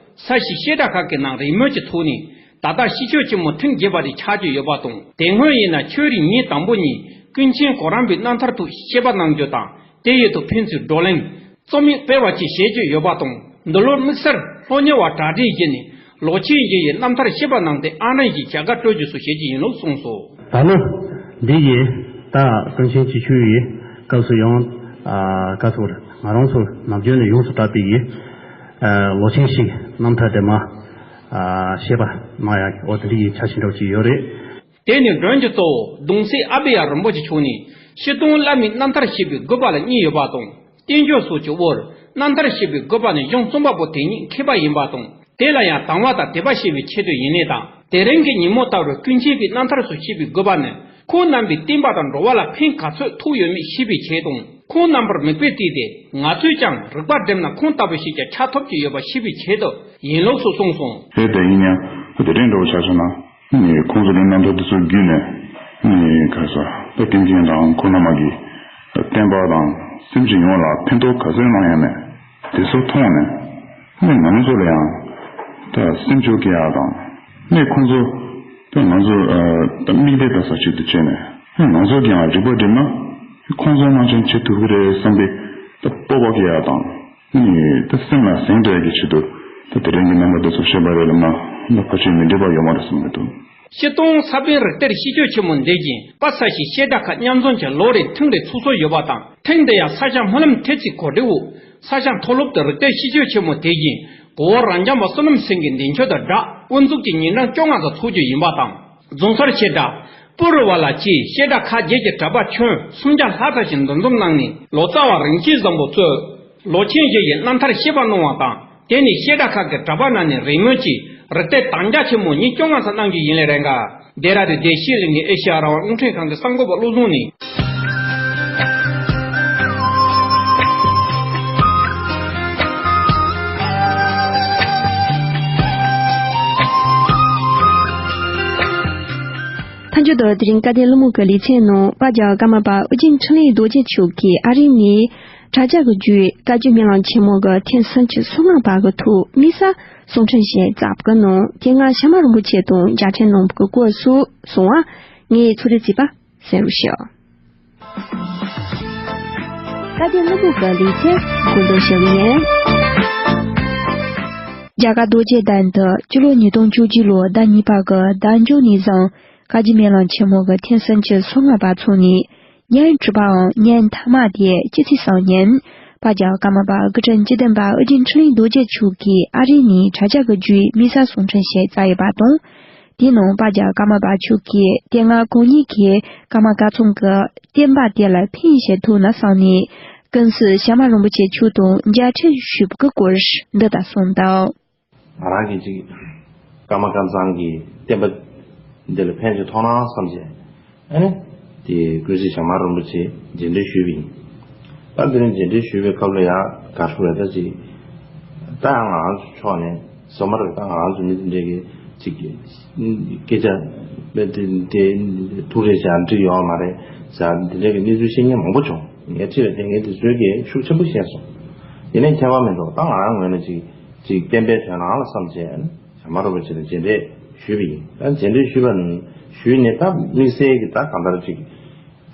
ས་གཞི་བཤད་གྲྭ་ཁག་གི་ནང་རེས་མོས་ཀྱི་ཐོག་ནས་ད་ལྟ་སྤྱི་ཆོས་ཆེན་མོ་ཐེངས་བརྒྱད་པ་དེ་ཆགས་ཀྱི་ཡོད་པ་དང་། དེ་སྔོན་ཡིན་ན་ཆོས་རིག་ཉིན་དང་པོ་ཉིན་ཀུན་མཁྱེན་གོ་རམས་པའི་རྣམ་ཐར་ཐོག་བཤད་པ་གནང་རྒྱུ་དང་། དེ་ཡི་ཐོག་ཕན་ཚུན་བགྲོ་གླེང་། རྩོམ་ཡིག་སྤེལ་བ་བཅས་བྱེད་ཀྱི་ཡོད་པ་དང་། འདི་ལོར་དམིགས་བསལ་སློབ་གཉེར་བ་གྲ་སྒྲིག་བགྱིས་ནས་ལོ་ཆེན་བཞི་ཡི་རྣམ་ཐར་བཤད་པ་གནང་སྟེ་ཨང་རིམ་བཞིན་བྱ་དགའ་སྤྲོད་རྒྱུ་སོགས་བྱེད་ཀྱི་ཡིན་ལུགས་གསུངས་སོ། ད་ལོ་འདི་ཡི་ད་ཀུན་མཁྱེན་སྤྱི་ཆོས་ཡི་སྐབས་སུ་ཡང་ཨ་ཀ་ཚོར་ང་རང་ཚོར་ནམ་རྒྱུན་ནས་ཡོངས་སུ་གྲགས་པའི་ཡི་ཨ་ལོ་ཆེན་ཞིག་རྣམ་ཐར་དེ་མ་ཨ་བཤད་པ་གནང་ཡག་གི་འོ་དེ་འདྲ་ཡི་འཆར་གཞི་འདྲ་བོ་ཅིག་ཡོད་རེད། དེ་ནི་མགྲོན་གྱི་གཙོ་བོ་གདུང་སྲས་ཨ་བི་ཡ་རིན་པོ་ཆེ་མཆོག་ནས་སྤྱིར་བཏང་བླ་མའི་རྣམ་ཐར་བཤད་པའི་དགོས་པ་ལ་གཉིས་ཡོད་པ་དང་། བསྟན་བཅོས་སོགས་ཀྱི་དབུར་རྣམ་ཐར་བཤད་པའི་དགོས་པ་ནི་གཞུང་རྩོམ་པ་པོ་དེ་ཉིད་མཁས་པ་ཡིན་པ་དང་། དེ་ལ་ཡང་དང་བ་དང་དད་པ་བྱེད་པའི་ཆེད་དུ་ཡིན་ལུགས་དང་། དེ་རིང་གི་ཉིན་མོ་ལྟ་བུར་ཀུན་མཁྱེན་པའི་རྣམ་ཐར་སོགས་བཤད་པའི་དགོས་པ་ནི། ཁོང་རྣམ་པའི་བསྟན་པ་དང་འགྲོ་བ་ལ་ཕན་ག་ཚོད་ཐོགས་ཡོད་མེད་ཤེས་པའི་ཆེད་དང་། ཁོང་རྣམ་པར་མིག་དཔེ་བལྟས་ཏེ་ང་ཚོས་ཀྱང་རིག་པ་བསྒྲིམས་ན་ཁོང་ལྟ་བུ་ཞིག་ཀྱང་ཆགས་ཐུབ་ཀྱི་ཡོད་པ་ཤེས་པའི་ཆེད་དུ་ཡིན་ལུགས་སུ་གསུངས་སོང་། དེ་དེ་ཡིན་ཡང་ཁོ་དེ་འདྲའི་འགྲོ་བ་ཆ་བཞག་ན། ནི་ཁོང་ཚོ་ལ་རྣམ་ཐར་དེ་ཚོ་བརྒྱུད་ནས་ནི་ག་ས་ད་ཀུན་མཁྱེན་དང་ཁོང་རྣམ་པ་གི་བསྟན་པ་དང་སེམས་ཅན་ཡོངས་ལ་ཕན་ཐོགས་ག་ཚོད་གནང་ཡ་མེད་དེ་ཚོ་མཐོང་ནས་ནི་ང་རང་ཚོ་ལ་ཡང་ད་སེམས་སྐྱོ་སྐྱེ་ཡ་དང་ནི་ཁོང་ཚོ་ད་ང་ཚོ་ད་མིག་དཔེ་ལྟ་ས་ཆེད་དུ་བྱས་ནས་ནི་ང་ཚོ་གི་ཡང་རིག་པ་བསྒྲིམས་ན་ཁོང་ཚོ་ནང་བཞིན་བྱེད་ཐུབ་ཀྱི་རེད་བསམ་པའི་ད་སྤོབས་པ་སྐྱེ་ཡ་དང་། ནི་ད་སེམས་ལ་ཟིང་འདྲ་གི་ཆེད་དུ་ད་དེ་རིང་གི་རྣམ་པ་འདི་ཚོ་བཤད་པ་རེད་ལབ་ན་ད་ཕལ་ཆེར་མི་འགྲིག་པ་ཡོད་མ་རེད་བསམ་གྱི་འདུག་སྤྱིར་བཏང་ས་པཎ་རིགས་གཏེར་སྤྱི་ཆོས་ཆེན་མོ་འདི་བཞིན་དཔལ་ས་གཞི་བཤད་གྲྭ་ཁག་མཉམ་འཛོམས་ཀྱི་ལོ་རེར་ཐེངས་རེ་ཚུགས་སྲོལ་ཡོད་པ་དང་། ཐེངས་འདི་ཡང་ས་སྐྱ་སྨོན་ལམ་ཐེབས་རྩའི་གོ་སྒྲིག་འོག་ས་སྐྱ་མཐོ་སློབ་ཏུ་རིགས་གཏེར་སྤྱི་ཆོས་ཆེན་མོ་དེ་བཞིན་གོ་བོ་རབ་འབྱམས་པ་བསོད་ནམས་སེང་གེའི་མདུན་ཆོག་ཏུ་སྦྲགས་དབུ་འཛུགས་ཀྱིས་ཉིན་གྲངས་བཅོ་ལྔ་ཙམ་འཚོགས་རྒྱུ་ཡིན་པ་དང་། རྫོང་སར་བཤད་གྲྭ། པུ་རུ་བ་ལ་བཅས་བཤད་གྲྭ་ཁག་བརྒྱད་ཀྱི་གྲྭ་པ་ཁྱོན་སུམ་བརྒྱ་ལྷག་ཙམ་ཞིག་འདུ་འཛོམས་གནང་ནས་ལོ་ཙཱ་བ་རིན་ཆེན་བཟང་པོ་གཙོས། ལོ་ཆེན་བཞི་ཡི་རྣམ་ཐར་བཤད་པ་གནང་བ་དང་། དེ་ནས་བཤད་གྲྭ་ཁག་གི་གྲྭ་པ་རྣམས་ནས་རེས་མོས་ཀྱིས་རིགས་གཏེར་དམ་རྒྱ་ཆེན་མོ་ཉིན་བཅོ་ལྔ་ཙམ་གནང་རྒྱུ་ཡིན་ལེ་རེད་འགའ། བདེ་ར་རི་བདེ་སྐྱིད་གླིང་གི་ཨེ་ཤེ་ཡ་རང་དབང་རླུང་འཕྲིན་ཁང་གི་གསར་འགོད་པ་བློ་བཟང་ནས། མཐའ་མཇུག་ཏུ་དེ་རིང་བཀའ་བསྟན་སློབ་མ་གི་ལེ་ཚན་ནང་དཔལ་རྒྱལ་བ་ཀརྨ་པ་ཨོ་རྒྱན་འཕྲིན་ལས་རྡོ་རྗེ་མཆོག་གིས་ཨ་རི་ནས། དྲ་རྒྱ་གི་བརྒྱུད་བཀའ་བརྒྱུད་སྨོན་ལམ་ཆེན་མོ་གི་ཐེངས་སུམ་ཅུ་སོ་ལྔ་པ་གི་ཐོག་དམིགས་བསལ་གསུང་འཕྲིན་ཞིག་བསྩལ་གི་ནང་དེ་སྔ་ཞྭ་དམར་རིན་པོ་ཆེ་དང་མཇལ་འཕྲད་གནང་བ་གི་སྐོར་སོགས་གསུང་བ་ངས་ཚོགས་རིག་བརྩིས་པ་གསན་རོགས་ཞུ། བཀའ་བསྟན་སློབ་ཕྲུག་གི་ལེ་ཚན་འགོ་འཛུགས་ཞུ་གི་ཡིན། རྒྱ་གར་རྡོ་རྗེ་གདན་དུ་སྤྱི་ལོ་ཉིས་སྟོང་བཅུ་གཅིག་ལོའི་ཟླ་གཉིས་པ་གི་ཟླ་མཇུག་ནས་བཟུང་བཀའ་བརྒྱུད་སྨོན་ལམ་ཆེན་མོ་གི་ཐེངས་སུམ་ཅུ་སོ་ལྔ་པ་འཚོགས་ནས། ཉིན་དྲུག་པའམ་ཉིན་མཐའ་མ་དེའི་སྤྱི་ཚེས་གསུམ་ཉིན། དཔལ་རྒྱལ་བ་ཀརྨ་པ་སྐུ་ཕྲེང་བཅུ་བདུན་པ་ཨོ་རྒྱན་འཕྲིན་ལས་རྡོ་རྗེ་མཆོག་གིས་ཨ་རི་ནས་དྲ་རྒྱ་གི་བརྒྱུད་དམིགས་བསལ་གསུང་འཕྲིན་ཞིག་བསྩལ་ཡོད་པ་དང་། དེའི་ནང་དཔལ་རྒྱལ་བ་ཀརྨ་པ་མཆོག་གིས་དེ་སྔ་གང་ཉིད་ཀྱིས་ཀརྨ་སྐལ་བཟང་གི་བསྟན་པ་དེ་ལ་ཕན་ཞིག་ཐོགས་ན་བསམ་ནས། ཀུན་གཟིགས་ཞྭ་དམར་རིན་པོ་ཆེ་མཆོག་དང་མཇལ་འཕྲད་ཞུས་པ་གི་སྐོར་འདི་ལྟར་གསུངས་འདུག། ང་རང་གིས་ཅིག་ཀརྨ་སྐལ་བཟང་གི་བསྟན་པ་འདི་ལ་ཕན་ཅིག་ཐོགས་ན་བསམ་བྱས། ཨ་ནི། དེ་ཀུན་གཟིགས་ཞྭ་དམར་རིན་པོ་ཆེ་མཇལ་འཕྲད་ཞུས་པ་ཡིན། ད་དེ་རིང་མཇལ་འཕྲད་ཞུས་པའི་སྐབས་ལ་ཡང་དགའ་ཤོས་རེད་ད་ཅིག་ད་ང་རང་ཚོ་ཕྱོགས་ནས་སོ་མ་རེད། ད་ང་རང་ཚོ་མི་དེ་འདྲས་ཀྱི་ཅིག་སྐད་ཆ་དེ་དེ་ཐུག་རེད་བྱ་འགྲིག་ཡོད་མ་རེད་བྱ་དེ་འདྲས་ཀྱི་གནས་ཚུལ་བཤད་མཁན་མང་པོ་བྱུང་། ངས་ཁྲིད་པའི་དེ་ངས་དེ་ཚོའི་གི་ཤུགས་ཆེན་པོ་ཤེས་སོང་། ཡིན་ནའི་ཁྱད་པར་མི་འདུག་ད་ང་རང་ངོས་ནས་ཅིག་ཅིག་བསྟན་པའི་དོན་དག་ལ་བསམ་བྱས་ཞྭ་དམར་རིན་པོ་ཆེ་ལ་མཇལ་འཕྲད་ཞུས་པ་ཡིན། ད་མཇལ་འཕྲད་ཞུས་པ་ནི་ཞུས་ནས་ད་དམིགས་བསལ་གྱི་ད་གང་ལྟར་ཅིག་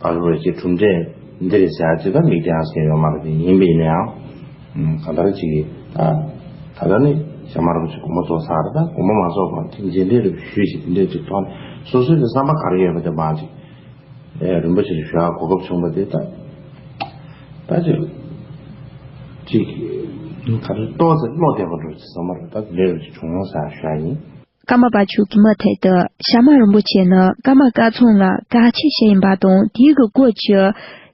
ཨ་རུ་རེ་ཅིག་གྲུབ་འབྲས་འདི་རེད་ཟེར་ཡ་ཅིག་ད་མིག་དེ་ཡང་གསལ་ཡོད་མ་རེད། དེ་ཡིན་པ་ཡིན་ན་ཡང་གང་ལྟར་ཅིག་གིས་ད་ད་ལྟ་ནི་ཞྭ་དམར་རིན་པོ་ཆེ་དགོངས་པ་རྫོགས་ཚར་རེད། ད་དགོངས་པ་མ་རྫོགས་གོང་དེ་མཇལ་འཕྲད་རེ་ཞུས་ཤིག་དེ་འདྲས་ཅིག་ཐོག་ནས་སོ་སོའི་གི་བསམ་པ་ག་རེ་ཡོད་པ་དེ་མར་ཅིག་ཨེ་རིན་པོ་ཆེ་ལ་ཞུ་ཡག་གོ་སྐབས་བྱུང་བ་དེ་ད་ད་ཅིག་ཅིག་ག་རེ་ཏོག་ཙམ་བློ་བདེ་པོ་འགྲོ་ཅིག་བསམ་པ་རེད། ད་དེ་འདྲ་རེ་ཅིག་བྱུང་ཟེར་ཞུ་ཡ་ཡིན། ཀརྨ་པ་མཆོག་གིས་མུ་མཐུད་དུ་ཞྭ་དམར་རིན་པོ་ཆེ་ནི་ཀརྨ་སྐལ་བཟང་ལ་དགའ་ཆེ་ཞིག་ཡིན་པ་དང་། དེའི་གི་སྐོར་གྱི་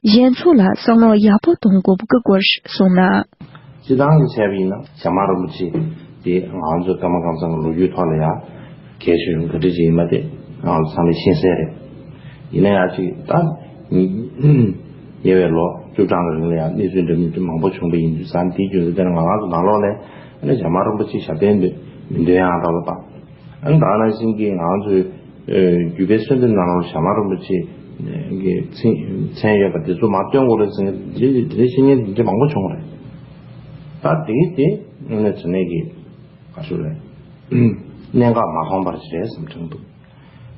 གཞན་ཚོ་ལ་བསམ་བློ་ཡག་པོ་གཏོང་དགོས་པ་གི་སྐོར་གསུངས་ན། སྤྱིར་བཏང་གི་བྱས་པ་ཡིན་ན་ཞྭ་དམར་རིན་པོ་ཆེ་དེ་ང་ཚོ་ཀརྨ་སྐལ་བཟང་གི་ལོ་རྒྱུས་ཐོག་ལ་ཡང་གལ་ཆེ་ཤོས་ག་འདྲ་ཅིག་ཡིན་པ་དེ་ང་ཚོ་ཚང་མས་ཤེས་གསལ་རེད། ཡིན་ན་ཡང་ཅིག་ད་ཉེ་བའི་ལོ་བཅུ་གྲངས་ཀྱི་རིང་ལ་ཡང་གནས་ཚུལ་འདྲ་མིན་མང་པོ་བྱུང་བ་ཡིན་དུས་ཙང་། དེའི་རྒྱུ་མཚན་དེ་ང་རང་ཚོ་ནང་ལོགས་ལ་ཨ་ནི་ཞྭ་དམར་རིན་པོ་ཆེ་ཞབས་བརྟན་དུ་མི་འདོན་ཡང་འདྲ་བ་དང་། ཨ་ནི་ད་ག་ནང་བཞིན་གྱི་ང་ཚོའི་ཨ་རྒྱུད་པའི་གསོལ་འདེབས་ནང་ལོགས་ཞྭ་དམར་རིན་པོ་ཆེ་གི་མཚན་མཚན་ཡོད་པ་དེ་ཚོ་མར་བཏོན་དགོས་རེད་ཟེར་མཁན་དེ་འདྲའི་བཤད་མཁན་དེ་འདྲ་མང་པོ་བྱུང་བ་རེད། ད་དེའི་དེ་དངོས་གནས་དྲང་གནས་ཀྱི་ག་ཞུ་རེད། གནད་འགག་མ་མཐོང་བར་ཞིག་རེད་བསམ་དྲན་འདུག་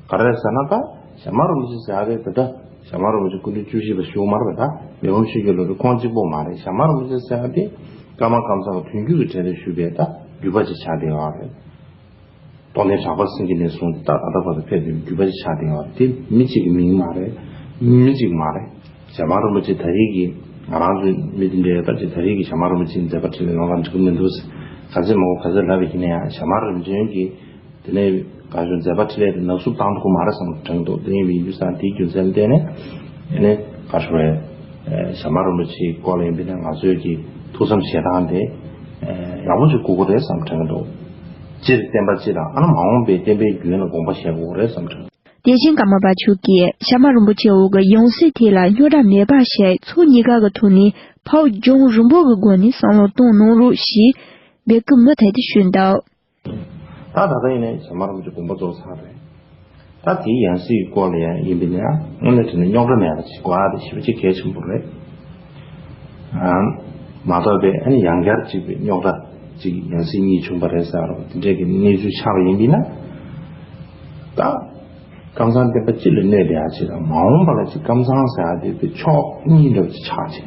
ག་རེ་ཟེར་ན། ད་ཞྭ་དམར་རིན་པོ་ཆེ་ཟེར་ཡ་དེ་ད་ལྟ་ཞྭ་དམར་རིན་པོ་ཆེ་སྐུ་ཕྲེང་བཅུ་བཞི་པ་ཞུ་མ་རེད་པས། ད་མི་ཕམ་ཆོས་ཀྱི་བློ་གྲོས་ཁོང་གཅིག་པོ་མ་རེད། ཞྭ་དམར་རིན་པོ་ཆེ་ཟེར་ཡ་དེ་ཀརྨ་ཀཾ་ཚང་གི་དོན་བརྒྱུད་ཀྱི་གྲས་ལས་བཞུགས་པའི་ད་བརྒྱུད་པ་ཅིག་ཆགས་བསྡད་ཡོད་རེད། རྟོགས་ལྡན་གྲགས་པ་སེང་གེ་ནས་བཟུང་སྟེ་ད་ད་ལྟ་བར་དུ་ཕེབས་པའི་བརྒྱུད་པ་ཅིག་ཆགས་བསྡད་ཡོད་རེད། དེ་མི་གཅིག་གི་མིང་མ་རེད། མི་གཅིག་མ་རེད། ཞྭ་དམར་རིན་པོ་ཆེ་ད་རེས་ཀྱི་ང་རང་ཚོའི་མི་དེ་འདྲའི་ད་ཅིག་ད་རེས་ཀྱི་ཞྭ་དམར་རིན་པོ་ཆེའི་མཛད་པ་འཕྲིན་ལས་ནང་ལ་འགྲིག་གི་མི་འདུག་ག་ཚོད་མང་པོ་ག་ཚོད་ལབ་པ་ཡིན་ན་ཡང་ཞྭ་དམར་རིན་པོ་ཆེ་གི་དེ་ནས་ག་ཞུ་མཛད་པ་འཕྲིན་ལས་དེ་ནག་བསུབ་བཏང་ཐུབ་ཀྱི་མ་རེད་བསམ་དྲན་འདུག་དེ་ཡིན་པའི་ཡུལ་སང་དེའི་རྒྱུ་མཚན་ལ་བརྟེན་ནས་ཨ་ནི་ག་ཞུ་བའི་ཞྭ་དམར་རིན་པོ་ཆེའི་སྐོར་ལ་ཡིན་པས་ན་ང་ཚོའི་གི་ཐུགས་བསམ་བཞེས་སྟངས་དེ་ཡག་པོ་ཞིག་དགོས་ཀྱི་རེད་བསམ་དྲན་གྱི་འདུག་སྤྱིར་བསྟན་པ་སྤྱི་དང་ཨ་ནི་མ་འོངས་པའི་བསྟན་པའི་རྒྱུན་ལ་དགོངས་པ་བཞེས་དགོས་ཀྱི་རེད་བསམ་དྲན། དེ་བཞིན་ཀརྨ་པ་མཆོག་གིས་ཞྭ་དམར་རིན་པོ་ཆེའི་འོག་གི་ཡང་སྲིད་དེ་ལ་རྙོག་དྲ་མེད་པ་བྱས། ཕྱོགས་གཉིས་ཀ་གི་ཐོག་ནས་ཕར་རྒྱང་རིང་པོ་གི་སྒོ་ནས་བསམ་བློ་གཏོང་གནང་རོགས་ཞེས་འབོད་སྐུལ་མུ་མཐུད་དུ་ཞུས་འདུག་ད་ད་ལྟ་ཡིན་ནའི་ཞྭ་དམར་རིན་པོ་ཆེ་དགོངས་པ་རྫོགས་ཚར་རེད། ད་དེའི་ཡང་སྲིད་ཀྱི་སྐོར་ལ་ཡང་ཡིན་པས་ན་ཡང་དངོས་གནས་དྲང་གནས་རྙོག་དྲ་མེད་པ་ཅིག་དགོས་ཡ་དེ་ཞེ་པོ་ཅིག་གལ་ཆེན་པོ་རེད། ཨ་མ་གཏོགས་པའི་ཨ་ནི་ཡང་བསྐྱར་ཅིག་པའི་རྙོག་དྲ་ཅིག་ཡང་སྲིད་གཉིས་བྱུང་བ་རེད་ཟེར་བ་དེ་འདྲས་ཀྱི་གནས་ཚུལ་ཆགས་པ་ཡིན་པས་ན། ད་ཀམ་ཚང་བསྟན་པ་སྤྱི་ལ་གནོད་བསྡད་ཡ་ཅིག་དང་མ་འོངས་པ་ལ་ཅིག་ཀམ་ཚང་ཟེར་ཡ་དེ་དེ་ཕྱོགས་གཉིས་འདྲ་བ་ཅིག་ཆགས་ཅིག་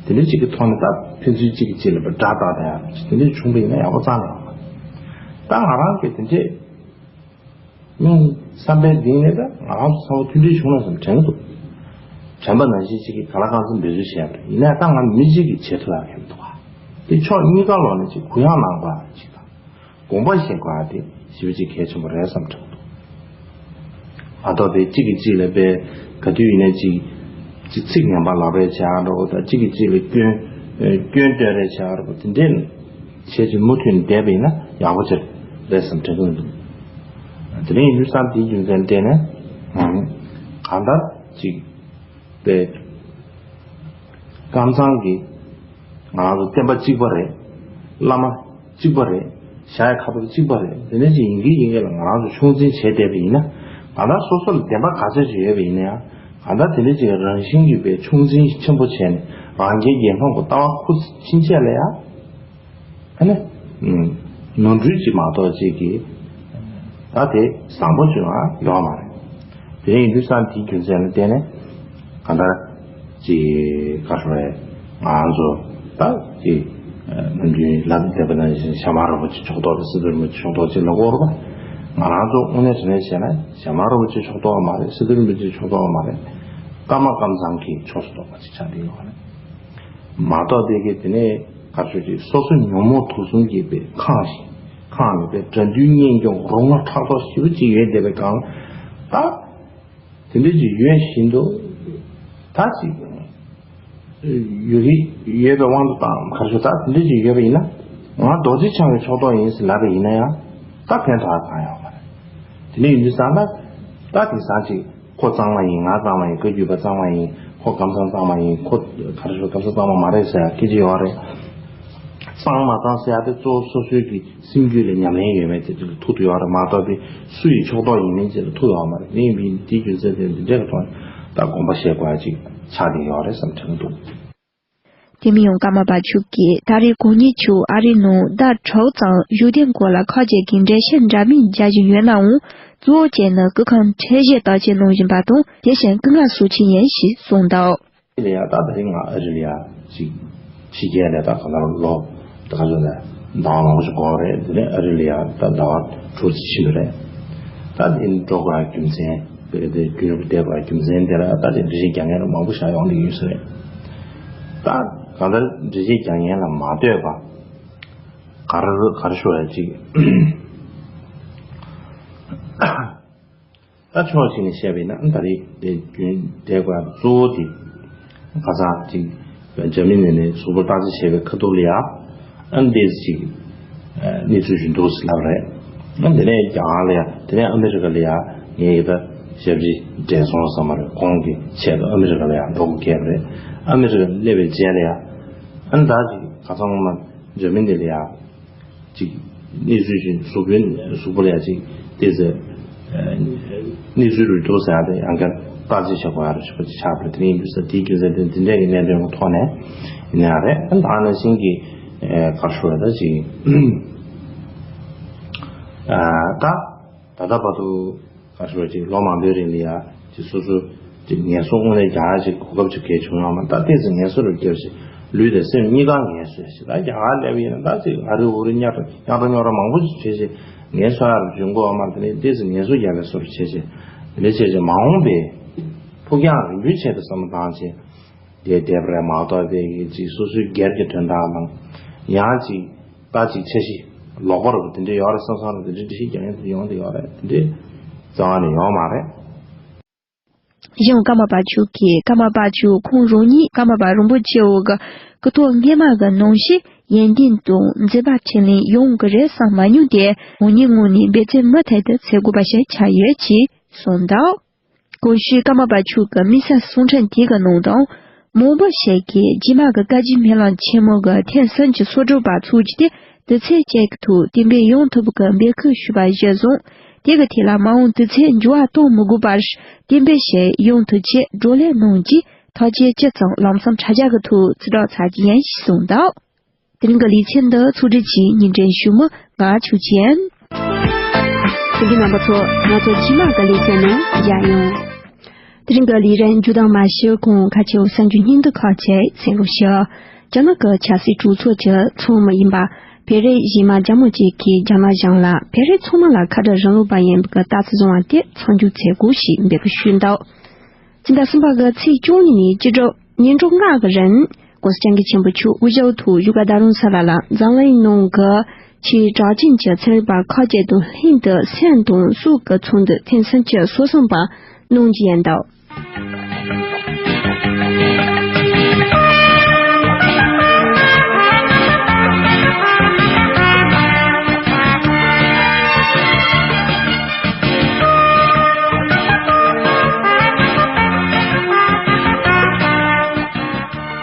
དེ་འདྲ་ཅིག་གི་ཐོག་ནས་ད་ཕན་ཚུན་གཅིག་གིས་གཅིག་ལ་དགྲ་བཏགས་བསྡད་ཡ་ཅིག་དེ་འདྲ་བྱུང་པ་ཡིན་ན་ཡག་པོ་རྩ་ནས་ཡོད་མ་རེད། ད་ང་རང་གིས་དེ་འདྲས་སྙིང་བསམ་པའི་གཏིང་ནས་ད་ང་རང་ཚོ་ཚང་མ་མཐུན་སྒྲིལ་བྱུང་ན་བསམ་དྲན་གྱི་འདུག་དྲན་པ་ནང་བཞིན་གཅིག་གིས་ག་ལ་གང་འཚམ་འབད་རྩོལ་བྱས་པ་རེད། ཡིན་ནའི་ད་ང་མི་གཅིག་གིས་བྱེད་ཐུབ་ཡག་གི་མི་འདུག་ག་དེ་ཕྱོགས་གཉིས་ཀ་ལོག་ནས་ཅིག་གུ་ཡངས་གནང་དགོས་ཡག་ཅིག་དང་། དགོངས་པ་བཞེས་དགོས་ཡག་དེ་ཞེ་པོ་ཅིག་གལ་ཆེན་པོ་རེད་བསམ་དྲན་གྱི་འདུག་མ་གཏོགས་པའི་གཅིག་གིས་གཅིག་ལ་པའི་ག་དུས་ཡིན་ནའི་ཅིག་ཅིག་ཚིག་ངན་པ་ལབ་རེས་བྱེད་ཡག་འདྲ་བོ་དང་། གཅིག་གིས་གཅིག་ལ་སྐྱོན་སྐྱོན་སྟོན་རེས་བྱེད་ཡག་འདྲ་བོ་དེ་འདྲས་བྱས་ཅིག་མུ་མཐུད་ནས་བསྡད་པ་ཡིན་ན་ཡག་པོ་ཅིག་རེད་བསམ་དྲན་གྱི་འདུག་དེ་རིང་ཡིན་དུས་ཙང་དེའི་རྒྱུ་མཚན་བརྟེན་ནས་གང་ལྟར་ཅིག་པའི་ཀམ་ཚང་གི་ང་རང་ཚོ་བསྟན་པ་གཅིག་པ་རེད། བླ་མ་གཅིག་པ་རེད། ཞྭ་ཡི་ཁ་དོག་གཅིག་པ་རེད། དེ་འདྲ་ཅིག་ཡིན་གྱི་ཡིན་གྱི་ལ་ང་རང་ཚོ་ཆུང་འཛིན་བྱས་བསྡད་པ་ཡིན་ན། གང་ལྟར་སོ་སོ་ལ་བདེན་པ་ག་ཚོད་ཅིག་ཡོད་པ་ཡིན་ན་ཡང་། གང་ལྟར་དེ་འདྲ་ཅིག་རང་བཞིན་གྱིས་པའི་ཆུང་འཛིན་ཆེན་པོ་བྱས་ནས་རང་རྒྱལ་རྒྱལ་ཕམ་གྱི་ལྟ་བ་ཁུར་ཕྱིན་ཆད་ལ་ཡང་། ཨ་ནི། ནོར་འཁྲུལ་ཅིག་མ་གཏོགས་ཅིག་གིས་ད་དེ་བཟང་པོ་བྱུང་ཡ་ཡོད་མ་རེད། དེ་ཡིན་དུས་ཙང་དེའི་རྒྱུ་མཚན་ལ་བརྟེན་ནས་གང་ལྟར་ཅིག་ག་རེ་ཟེར་ང་ཚོ་ད་ཅིག་ནམ་རྒྱུན་ལབ་བསྡད་པ་ནང་བཞིན་ཞྭ་དམར་རིན་པོ་ཆེ་ཕྱོགས་གཏོགས་རེད། སི་ཏུ་རིན་པོ་ཆེ་ཕྱོགས་གཏོགས་ཅིག་ལབ་ཀྱི་ཡོད་རེད་པ། ང་རང་ཚོ་དངོས་གནས་དྲང་གནས་བཤད་ན་ཞྭ་དམར་རིན་པོ་ཆེ་ཕྱོགས་གཏོགས་མ་རེད། སི་ཏུ་རིན་པོ་ཆེ་ཕྱོགས་གཏོགས་མ་རེད། ཀརྨ་ཀམ་ཚང་གི་ཕྱོགས་སུ་གཏོགས་པ་ཅིག་ཆགས་བསྡད་ཡོད་རེད། མ་གཏོགས་དེ་གི་དེ་ནས་ག་ཚོད་ཅིག་སོ་སོ་ཉོན་མོངས་དུག་གསུམ་གྱིས་པའི་ཁེངས་ཤིང་ཁེངས་ནས་པའི་དགྲ་འདུལ་གཉེན་སྐྱོང་རོ་སྔགས་ཕྲག་དོག་ཞེ་པོ་ཅིག་ཡོད་བསྡད་པའི་སྒང་ད་དེ་འདྲ་ཅིག་ཡོད་བཞིན་དུ་ད་ཅིག་ཡོད་ཀྱི་ཡོད་པའི་དབང་དུ་བཏང་ག་ཚོད་ད་དེ་འདྲ་ཅིག་ཡོད་པ་ཡིན་ན། ང་རྡོ་རྗེ་འཆང་གི་ཕྱོགས་གཏོགས་ཡིན་ཟེར་ལབ་པ་ཡིན་ན་ཡང་ད་ཕན་ཐོགས་གང་ཡང་ཡོད་མ་རེད། དེ་འདྲ་ཡིན་དུས་ཙང་ད་ད་དེང་སང་ཅིག་ཁོ་གཙང་མ་ཡིན། ང་གཙང་མ་ཡིན། བཀའ་བརྒྱུད་པ་གཙང་མ་ཡིན། ཁོ་ཀམ་ཚང་གཙང་མ་ཡིན། ཁོ་ག་རེ་ཞུ་ཀམ་ཚང་གཙང་མ་མ་རེད་ཟེར་ཡ་སྐད་ཆ་ཡོད་རེད། གཙང་མ་གཙང་ཟེར་ཡ་དེ་གཙོ་བོ་སོ་སོའི་གི་སེམས་རྒྱུད་ལ་ཉམས་ལེན་ཡོད་མེད་དེ་དེ་ལ་ཐུག་ཏུ་ཡོད་རེད། མ་གཏོགས་པའི་སུ་ཡི་ཕྱོགས་གཏོགས་ཡིན་མིན་ཅིག་ལ་ཐུག་ཡོད་མ་རེད། དེ་ཡིན་པའི་དེའི་རྒྱུ་མཚན་དེ་འདི་འདྲའི་ཐོག་ནས་ད་དགོངས་པ་བཞེས་དགོས་ཡ་ཅིག་ཆགས་བསྡད་ཡོད་རེད་བསམ་དྲན་འདུག་དེ་མིན་ཡང་ཀརྨ་པ་མཆོག་གིས་ད་རེས་གོ་ཉིན་ཆུ་ཨ་རིའི་ནང་ཟླ་དྲུག་ཙམ་བཞུགས་གདན་སྐོར་ལ་ཁག་ཅིག་གི་འགྲེལ་བཤད་འདྲ་མིན་རྒྱག་བཞིན་ཡོད་ནའང་། གཙོ་བོ་བྱས་ནས་སྐུ་ཁམས་ཁྲལ་བཤད་བརྟག་དཔྱད་གནང་བཞིན་པ་དང་། དེ་བཞིན་སྐུ་ངལ་གསོ་གྱིན་ཡིན་ཞེས་གསུངས་འདུག་ལ་ཡ་ད་ད་རིང་ང་ཨ་རི་ལ་ཡ་ཅིག་ཕྱི་རྒྱལ་ལ་ད་ག་ལ་ལོ་ད་ག་ལ་ཟླ་བ་མང་པོ་ཞིག་འགོར་བ་རེད། དེ་ནས་ཨ་རི་ལ་ཡ་ད་ཟླ་བ་དྲུག་ཙམ་ཕྱིན་པ་རེད། ད་དེ་འགྲོ་དགོས་རྒྱུ་མཚན་དེ་རྒྱུན་རིང་པོ་བསྡད་དགོས་རྒྱུ་མཚན་དེ་ལ་ད་དེ་འགྲེལ་བཤད་རྒྱག་མཁན་ལ་མང་པོ་ཞིག་ཡོང་གི་ཡོད་ས་རེད། ད་གང་ལྟར་འགྲེལ་བཤད་རྒྱག་མཁན་ལ་མ་ལྟོས་པ་ག་རེ་ག་རེ་ཞུ་ཡ་ཅིག་ད་ཕྱོགས་གཅིག་ནས་བཤད་པ་ཡིན་ན་ད་རེས་དེ་རྒྱུན་བསྡད་དགོས་གཙོ་བོ་དེ་ཁ་སང་ཅིག་འཇར་མ་ནི་ནས་གཟུགས་པོ་བརྟག་དཔྱད་བྱས་པའི་ཁ་ཐུག་ལ་ཡ་ཨ་འདས་ཅིག་གནས་ཚུལ་ཞིག་འདུག་ཟེར་ལབ་རེད། ཨ་དེ་ནས་རྒྱ་གར་ལ་ཡ་དེ་ནས་ཨ་མི་རི་ཀ་ལ་ཡ་ངས་ད་ཞབས་ཕྱི་འབྲས་སོང་བསམ་པ་རེད། ཁོང་གི་ཆེད་དུ་ཨ་མི་རི་ཀ་ལ་ཡ་འགྲོ་དགོས་བསྐྱལ་བ་རེད། ཨ་མི་རི་ཀ་སླེབས་པའི་རྗེས་ལ་ཡ་ཨ་ད་ཅིག་ཁ་སང་ངོ་མ་འཇར་མ་ནི་ལ་ཡ། ཅིག་གནས་ཚུལ་ཅིག་གཟུགས་པོའི་གཟུགས་པོ་ལ་ཡ་ཅིག་བལྟས་ཚེ་གནས་ཚུལ་རུ་འདུག་ཟེར་ཡ་དེ་ཡང་བསྐྱར་བརྟག་དཔྱད་བྱེད་དགོས་ཡ་རུ་ཞིག་པ་ཅིག་ཆགས་པ་རེད། དེ་ཡིན་དུས་ས་དེའི་རྒྱུ་མཚན་དེ་འདི་འདྲས་ཀྱི་གནད་དོན་གྱི་ཐོག་ནས་ཡིན་ཡ་རེད། ད་ནང་བཞིན་གྱི་ ཨེ་ག་རེ་ཞུ་དགོས་རེད། ད་ཅིག་ཨ་ད་ད་ལྟ་བར་དུ་ག་རེ་ཞུ་དགོས་རེད། ཅིག་ལོ་མང་པོའི་རིང་ལ་ཡ་ཅིག་སོ་སོ་ཅིག་ངལ་གསོ་དངོས་གནས་རྒྱག་ཡ་ཅིག་གོ་སྐབས་ཅིག་གལ་བྱུང་ཡོད་མ་རེད། ད་ཏོག་ཙམ་ངལ་གསོ་རུ་བསྐྱལ་བྱས་ལུས་དང་སེམས་གཉིས་ཀ་ངལ་གསོ་ཡ་ཅིག་ད་རྒྱ་གར་སླེབས་ཡིན་ན་ད་ཅིག་ཨ་རི་ཨུ་རི་རྙོག་དྲ་རྙོག་དྲ་རྙོག་དྲ་མང་པོ་ཅིག་བྱས་བྱས་ངལ་གསོ་ཡ་རུ་འཇུག་གི་ཡོད་མ་རེད། དེ་ནས་ཏོག་ཙམ་ངལ་གསོ་རྒྱག་ཡ་བཟོ་འདྲ་བྱས་བྱས་དེ་འདྲ་བྱས་བྱས་མ་འོངས་པའི་ཕུགས་རྒྱང་རིང་པོའི་ཆེད་དུ་བསམ་བློ་བཏང་བྱས། དེ་འདེབས་རེད་མ་གཏོགས་དེ་གི་ཅིག་སོ་སོའི་སྒེར་གྱི་དོན་དག་དང་། ཡང་ཅིག་ད་ཅིག་འཆར་གཞི་ལོག་པ་རུ་དེ་འདྲ་ཡོད་རེད་བསམ་བསམ་རུ་དེ་འདྲ་འགྲེལ་བཤད་རྒྱག་མཁན་དེ་ཡོང་དེ་ཡོད་རེད། དེ་འདྲ་རྩ་བ་ནས་ཡོད་མ་རེད། གཞུང་ཀརྨ་པ་མཆོག་གིས་ཀརྨ་པ་མཆོག་ཁོང་རང་ཉིད་ཀརྨ་པ་རིན་པོ་ཆེའོ་གི་སྐུ་ཐོག་སྔས་མ་གི་ནང་བཞིན་ཡོན་ཏན་དང་མཛད་པ་འཕྲིན་ལས་ཡོང་གི་རེད་བསམ་མ་མྱོང་སྟེ་འུ་གཉིས་ངོས་ནས་འབད་བརྩོན་མུ་མཐུད་དུ་བྱེད་དགོས་པ་ཞིག་ཆགས་ཡོད་ཅེས་གསུངས་འདུག་གོང་ཞུས་ཀརྨ་པ་མཆོག་གི་དམིགས་བསལ་གསུང་འཕྲིན་དེ་གི་ནང་དུ། མང་པོ་ཞིག་གིས་རྗེས་མ་གི་བཀའ་བརྒྱུད་སྨོན་ལམ་ཆེན་མོ་གི་ཐེངས་གསུམ་གྱི་གསོལ་གྲོགས་པ་ཚོགས་ཀྱིས་དུས་ཚོད་གཅིག་གི་ཐོག་གཏན་འབེབས་ཡོང་ཐུབ་པའི་འབོད་སྐུལ་ཞུས་པ་གཞིར་བཟུང་། དེ་གི་ཐད་ལ་མ་འོངས་དུས་ཚོད་འགྱུར་བ་གཏོང་མི་དགོས་པར་གཏན་འབེབས་ཤིག་ཡོང་ཐུབ་ཆེད་བགྲོ་གླེང་གནང་རྗེས་ཐག་བཅད་ཅི་ཙམ་ལམ་སང་དྲ་རྒྱ་གི་ཐོག་ཚིག་ཐག་བཅད་རྒྱུ་ཡིན་ཞེས་གསུངས་འདུག་དེ་རིང་གི་ལེ་ཚན་འདི་ཕྱོགས་སྒྲིག་གིས་སྙན་སྒྲོན་ཞུ་མི་ང་ཆོས་ཅན། དེ་གི་རྣམ་པ་ཚོ་ང་ཚོ་རྗེས་མ་གི་ལེ་ཚན་ནང་མཇལ་ཡོང་། དེ་རིང་གི་ལེ་ཚན་མཇུག་དང་མ་ཞུ་གོང་ཁ་ཆེའོ་གསར་འགྱུར་སྙིང་བསྡུས་ཁག་ཅིག་གསན་རོགས་ཞུ། རྒྱ་ནག་གི་ཆབ་སྲིད་གྲོས་ཚོགས་ཀྱི་ཚོགས་མི་ཡིན་པ་བོད་རིགས་གཞས་མ་རྒྱ་མོ་གཅིག་གིས་རྒྱ་ནག་གཞུང་ལ་བོད་རིགས་ཚང་མ་ལ་ཁ་བྲལ་རིང་ལུགས་པ་ཡིན་པའི་ལྟ་ཚུལ་བཟུང་བ་དེ་མཚམས་འཇོག་བྱེད་དགོས་ཞེས་འབོད་སྐུལ་ཞུས་འདུག་སྤྱི་ཟླ་གསུམ་པ་གི་ཚེས་བཅུ་གཉིས་ནས་བཅུ་དྲུག་ཉིན་གྲངས་ལྔ་གི་རིང་༸གོང་ས་༸སྐྱབས་མགོན་ཆེན་པོ་མཆོག་དབུས་ལྗོངས་མཐོ་བཞུགས་སྒར་རྡ་རམ་ས་ལ་ལ་འཛམ་གླིང་ནང་གི་ཆེས་གྲགས་ཅན་གྱི་ཚན་རིག་པ་ཁག་ཅིག་དང་ལྷན་དུ་སེམས་དང་སྲོག་གི་ཚོགས་འདུ་ཐེངས་སུམ་ཅུ་སོ་གསུམ་པ་གནང་རྒྱུ་ཡིན་འདུག་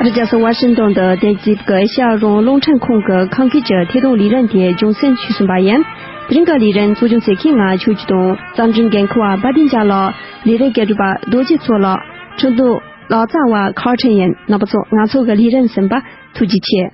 རི་རྒྱལ་ས་ཝ་ཤིང་ཏོན་དུ་དེ་ཙིབ་ཀྱི་ཨེ་ཤ་ཡ་རང་དབང་རླུང་འཕྲིན་ཁང་གི་ཁམས་སྐད་ཀྱི་ཐད་གཏོང་ལས་རིམ་དེ་རྒྱང་སྲིང་བྱེད་བཞིན་པ་ཡིན། དེ་རིང་གི་ལས་རིམ་གཙོ་སྐྱོང་བྱེད་མཁན་ང་ཆོས་སྐྱིད་དང་། རྩོམ་སྒྲིག་འགན་འཁུར་བ་དཔལ་ལྡན་རྒྱལ་ལགས། ལས་རིམ་སྒྲུབ་པ་རྡོ་རྗེ་མཚོ་ལགས། འཕྲིན་གཏོང་ལག་རྩལ་བ་ཁ་ཁྲེན་ཡིན། རྣམ་པ་ཚོ་ང་ཚོ་གི་ལས་རིམ་གསན་པར་ཐུགས་རྗེ་ཆེ།